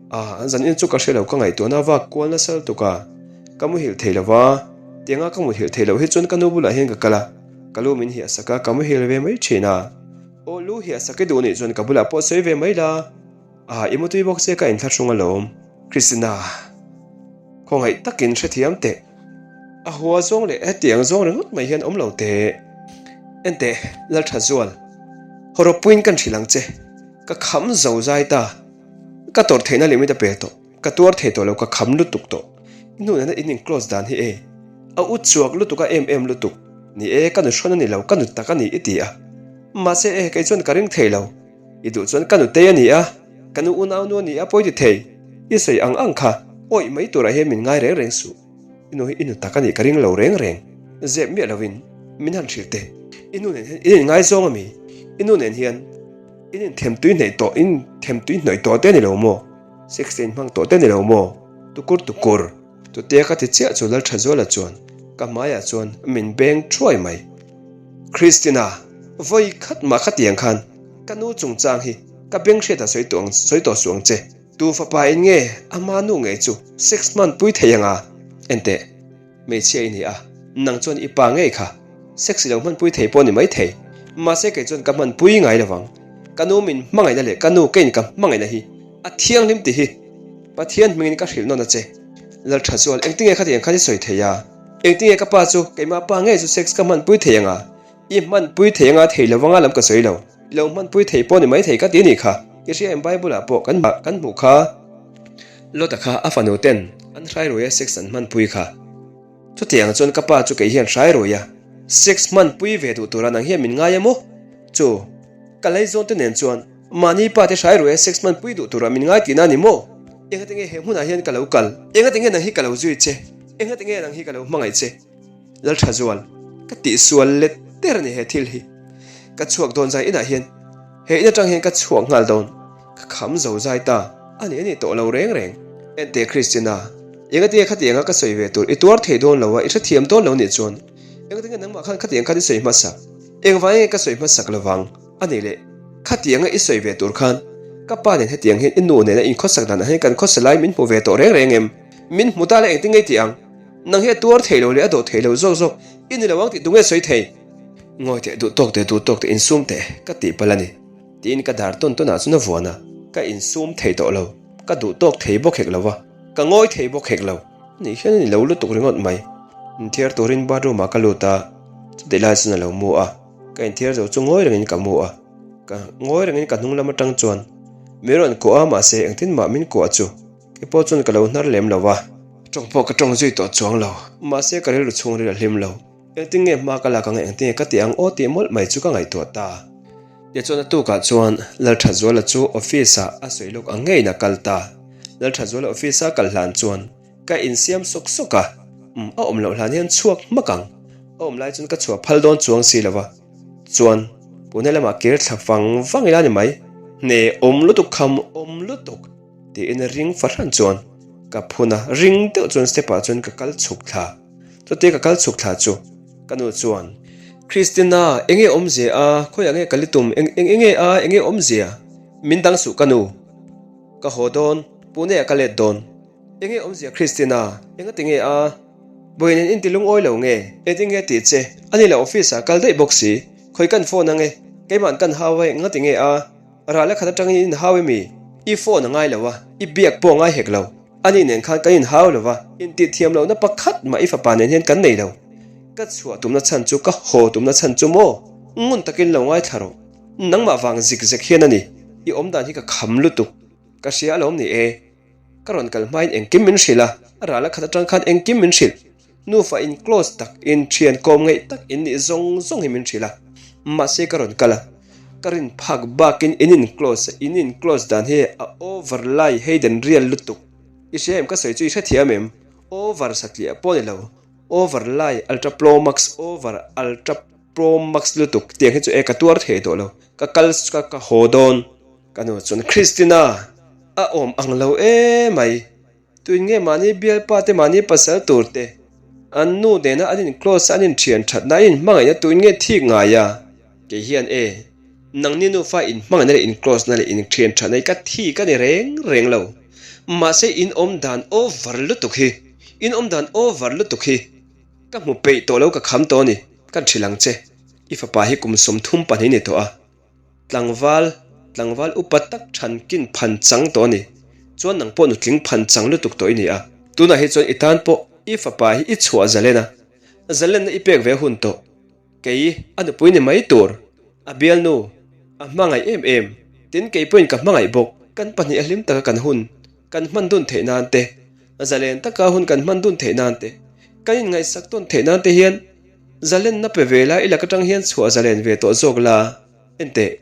A, zan in chu ka hre lo ka ngaihtuahna vak kual nasa lutuk a, ka muhilh thei lo va, tianga ka muhilh thei loh hi chuan ka nu bulah hian ka kal a, ka lu min hiah sak a, ka muhil ve mai thin a. Aw lu hiah sak i duh nih chuan ka bulah pawh sawi ve mai la, a i mutui bawk che ka inthlahrung alawm. Christina, khawngaih takin hrethiam teh. A hua zawng leh hetiang zawng ringawt mai hian awm lo teh. Enteh, Lalthazual, hawrawppuiin kan hrilh ang che, ka kham zo zai ta. Ka tawrh theihna limit a pel tawh, ka tuar thei tawh lo, ka kham lutuk tawh. I hnu nena in in close dan hi e, a u chuak lutuk a em em lutuk. Ni e, ka nu hrawn a ni lo, ka nu tak a ni i ti a. Mahse e, kei chuan ka ring thei lo. I duh chuan ka nutei a ni a, ka nu unau nu a ni a pawi ti thei. I sawi ang ang kha, awih mai turah hian min ngai reng reng suh. I nu hi i nu tak a nih ka ring lo reng reng. Zep miah lovin min han hrilh teh. I nu nen hian in inngaizawng a mi? I nu nen hian. In inthem tui hnaih tawh, in them tui hnawih tawh te a ni lo maw? Sex te in hmang tawh te a ni lo maw? Tukur tukur. Tutea ka ti chiah chu Lalthazuala chuan ka hmaiah chuan min beng thuai mai. Christina, vawi khat mah ka ti ang khan ka nu chungchang hi ka beng hriatah sawi tawh ang sawi tawh suh ang che. Tu fapa in nge ama nu ngei chu sex hman pui thei ang a? Enteh. Hmeichhia i ni a, nang chuan i pa ngei kha sex i lo hmanpui thei pawh ni mai thei. Mahse kei chuan ka hmanpui ngai lo vang. Ka nu min hmangaihna leh ka nu keiin ka hmangaihna hi a thianghlim tih hi Pathian hmingin ka hrilh nawn a che. Lalthazual, engtinge khatiang khan i sawi thei a? Engtinge ka pa chu keimah pa ngei chu sex ka hmanpui thei ang a? I hmanpui thei anga thei lo vanga lam ka sawi lo. I lo hmanpui thei pawh ni mai thei ka ti ni kha. I hria em Bible ah pawh kan kan hmuh kha. Lota kha a fanu ten an hrai ruai a sex an hmanpui kha. Chutiang chuan ka pa chu kei hian hrai ruai a sex hmanpui ve duh tura nang hian min ngai a maw? Chu ka leizawn te nen chuan mahni pa te hrai ruai a sex hmanpui duh tura min ngai tihna a ni maw? Engati nge he hmunah hian ka lo kal? Engati nge nang hi ka lo zui che? Engati nge nang hi ka lo hmangaih che? Lalthazual, ka tihsual let der a ni he thil hi. Ka chhuak dawn zai inah hian he in atang hian ka chhuak nghal dawn. Ka kham zo zai ta a ni a ni tawh lo reng reng. Enteh Christina, engatinge khatianga ka sawi ve tur i tuar thei dawn lo a, i hrethiam dawn lo nih chuan engatinge nangmah khan khatiang khan i sawi hmasak? Engvang nge ka sawi hmasak lovang? A nih leh khatianga i sawi ve tur khan ka pa nen hetiang hian i nu nena inkhawsak danah hian kan khawsa lai min hmu ve tawh reng reng em? Min hmu ta la engtin nge i tih ang? Nang hi a tuar thei lo leh a dawh thei lo zawk zawk i ni lo ang tih tu nge sawi thei? Ngawi teh duh tawk teh duh tawk teh insum teh ka tih palh a ni tiin ka dar tawn tawn ah chuan a vuan a, ka insum thei tawh lo, ka duh tawk thei bawk hek lo va, ka ngawi thei bawk hek lo. Ani hian a ni lo lutuk ringawt mai. Inthiar turin bathroom ah ka lut a, chutih lai chuan a lo mu a, ka inthiar zo chu ngawi rengin ka mu a, ka ngawi rengin ka hnung lam atang chuan min rawn kuah a mahse engtin mah min kuah chu Kei pawh chuan ka lo hnar lem lo a, tawng pawh ka tawng zui tawh chuang lo. Mahse ka rilru chhungril a hlim lo. Engtin nge hma ka lak ang engtin nge ka tih ang aw tih mawlh mai chu ka ngaihtuah ta. Tichuan a tukah chuan Lalthazuala chu office ah a sawi lawk ang ngeiin a kal ta. Lalthazuala office a kal hlan chuan ka insiam sawk sawk a, umm a awm loh hlan hian chhuak hmak ang. A awm lai chuan ka chhuah phal dawn chuang si lo va. Chuan pune lamah kir thla vang vang ila ni mai. Hne awm lutuk kham awm lutuk. Tiin ring fahran chuan ka phun a, ring deuh chuan step ah chuan ka kal chhuk thla. Chutia ka kal chhuk thla chu ka nu chuan, Christina, enge awmzia a, khawiah nge ka li tum, eng eng enge a, enge awmzia? Min dang suh ka nu, ka haw dawn. Pune ah ka let dawn. Enge awmzia Christina? Engati nge a? Vawiin in inti lungawi lo nge? Engtin nge tih che? Ani lah office ah kal daih bawk si. Khawi kan phone ange? Keimahn kan hau a engati nge a? Ral a khat atangin in inhau emi? I phone a ngai lo a, i biak pawh a ngai hek lo. Ani nen khan kan inhau lo va, intih thiam lohna pakhat mah i fapa nen hian kan nei lo. Ka chhuah tumna chhan chu ka haw tumna chhan chu maw? Ngun takin lo ngaithla rawh. Nangmah vang zik zek hian a ni. I awmdan hi ka kham lutuk. Ka hria alawm ni e. Ka rawn kal hmain engkim min hrilh a, a ral a khat atang khan engkim min hrilh. Nufa in close tak, in thian kawm ngeih tak in nih zawng zawng hi min hrilh a. Mahse ka rawn kal a, ka rin phak bakin in in close a, in in close dan hi a over lai Hayden rial lutuk. I hria em ka sawi chu i hrethiam em? Over satliah pawh ni lo, over lai ultra pro max over ultra pro max lutuk tiang hi chu e ka tuar thei tawh lo, ka kal ka ka haw dawn. Ka nu chuan Christina a awm ang lo emai. Tuin nge mahni bialpa te mahni pasal tur te an nu nena an in close a an in thian that na an in hmangaihna tuin nge thik ngai a? Kei hian e, nangni nufa in hmangaihna leh in close na leh in thian that na hi ka thik a ni reng reng lo. Mahse in awm dan over lutuk hi, in awm dan over lutuk hi ka hmu peih tawh lo ka kham tawh a ni. Kan hrilh ang che, i fapa hi kum 32 ni tawh a. Tlangval, tlangval upa tak thankin phan chang tawh a ni. Chuan nang pawh nutling phan chang lutuk tawh i ni a. Tunah hi chuan i tan pawh i fapa hi i chhuah zalen a, zalenna i pek ve hun tawh. Kei a nupui ni mai tur, a bialnu, a hmangaih em em. Tin kei pawhin ka hmangaih bawk. Kan pahnih a hlim taka kan hun kan hman dun theih nan te, zalen taka hun kan hman dun theih nan te, kan inngaihsak tawn theih nan te hian zalenna pe ve la i lak atang hian chhuah zalen ve tawh zawk la. Enteh,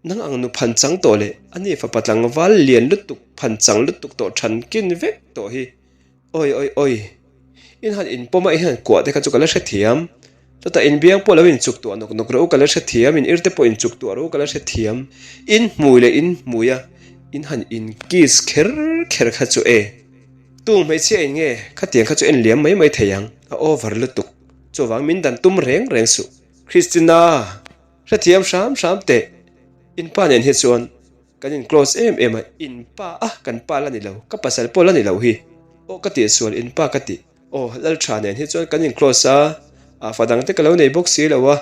nang ang nu phan chang tawh leh a ni fapa tlangval lian lutuk phan chang lutuk tawh than kin vek tawh hi. Awi awi awi. In han inpawm a in han kuah te kha chu ka la hrethiam. Chutah in biang pawh lo inchuk tuah nawk nawk rawh u ka la hrethiam, in irte pawh inchuk tuah rawh u ka la hrethiam. In hmui leh in hmui a in han in kiss kher kher kha chu e. Tung hmeichhia in nge khatiang kha chu en liam mai mai thei ang, a over lutuk. Chuvang min dan tum reng reng suh. Christina, hrethiam hram hram teh. In pa nen hi chuan Kan in close em em a, in pa a kan pa la ni lo, ka pasal pawh la ni lo hi. Aw ka tih sual in pa ka tih. Aw Laltha nen hi chuan kan in close a, ah fa dang te ka lo nei bawk si lo a,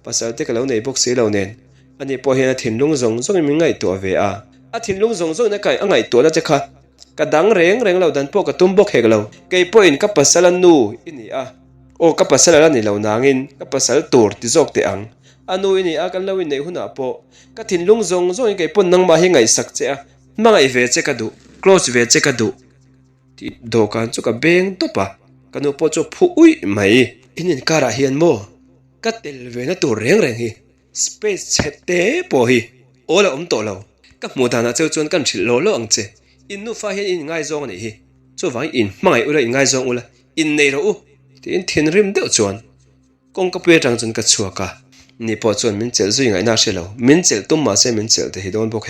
pasal te ka lo nei bawk si lo nen. Ani pawh hian a thinlung zawng zawngin min ngaihtuah ve a. A thinlung zawng zawngin a ngaihtuahna che kha ka dang reng reng lo dan pawh ka tum bawk hek lo. Kei pawhin ka pasal a nu i ni a, aw ka pasal a la ni lo nangin ka pasal tur ti zawk teh ang. A nu i ni a, kan lo inneih hunah pawh ka thinlung zawng zawngin kei pawn nangmah hi ngaihsak che a, hmangaih ve che ka duh, close ve che ka duh tih dawhkan chu ka beng tawp a, ka nu pawh chu a phu uih mai. In inkarah hian maw ka tel ve na tur reng reng hi space chhe te pawh hi awl a awm tawh lo, ka hmuh danah cheu chuan kan hrilh law law ang che, in nufa hian in inngaizawng a nih hi, chuvangin in hmangaih ula inngaizawng ula, innei rawh u tiin thinrim deuh chuan. Kawngka pui atang chuan ka chhuak a, ni pawh chuan min chelh zui ngaihna a hre lo, min chelh tum mahse min chelh te hi dawn bawk hek.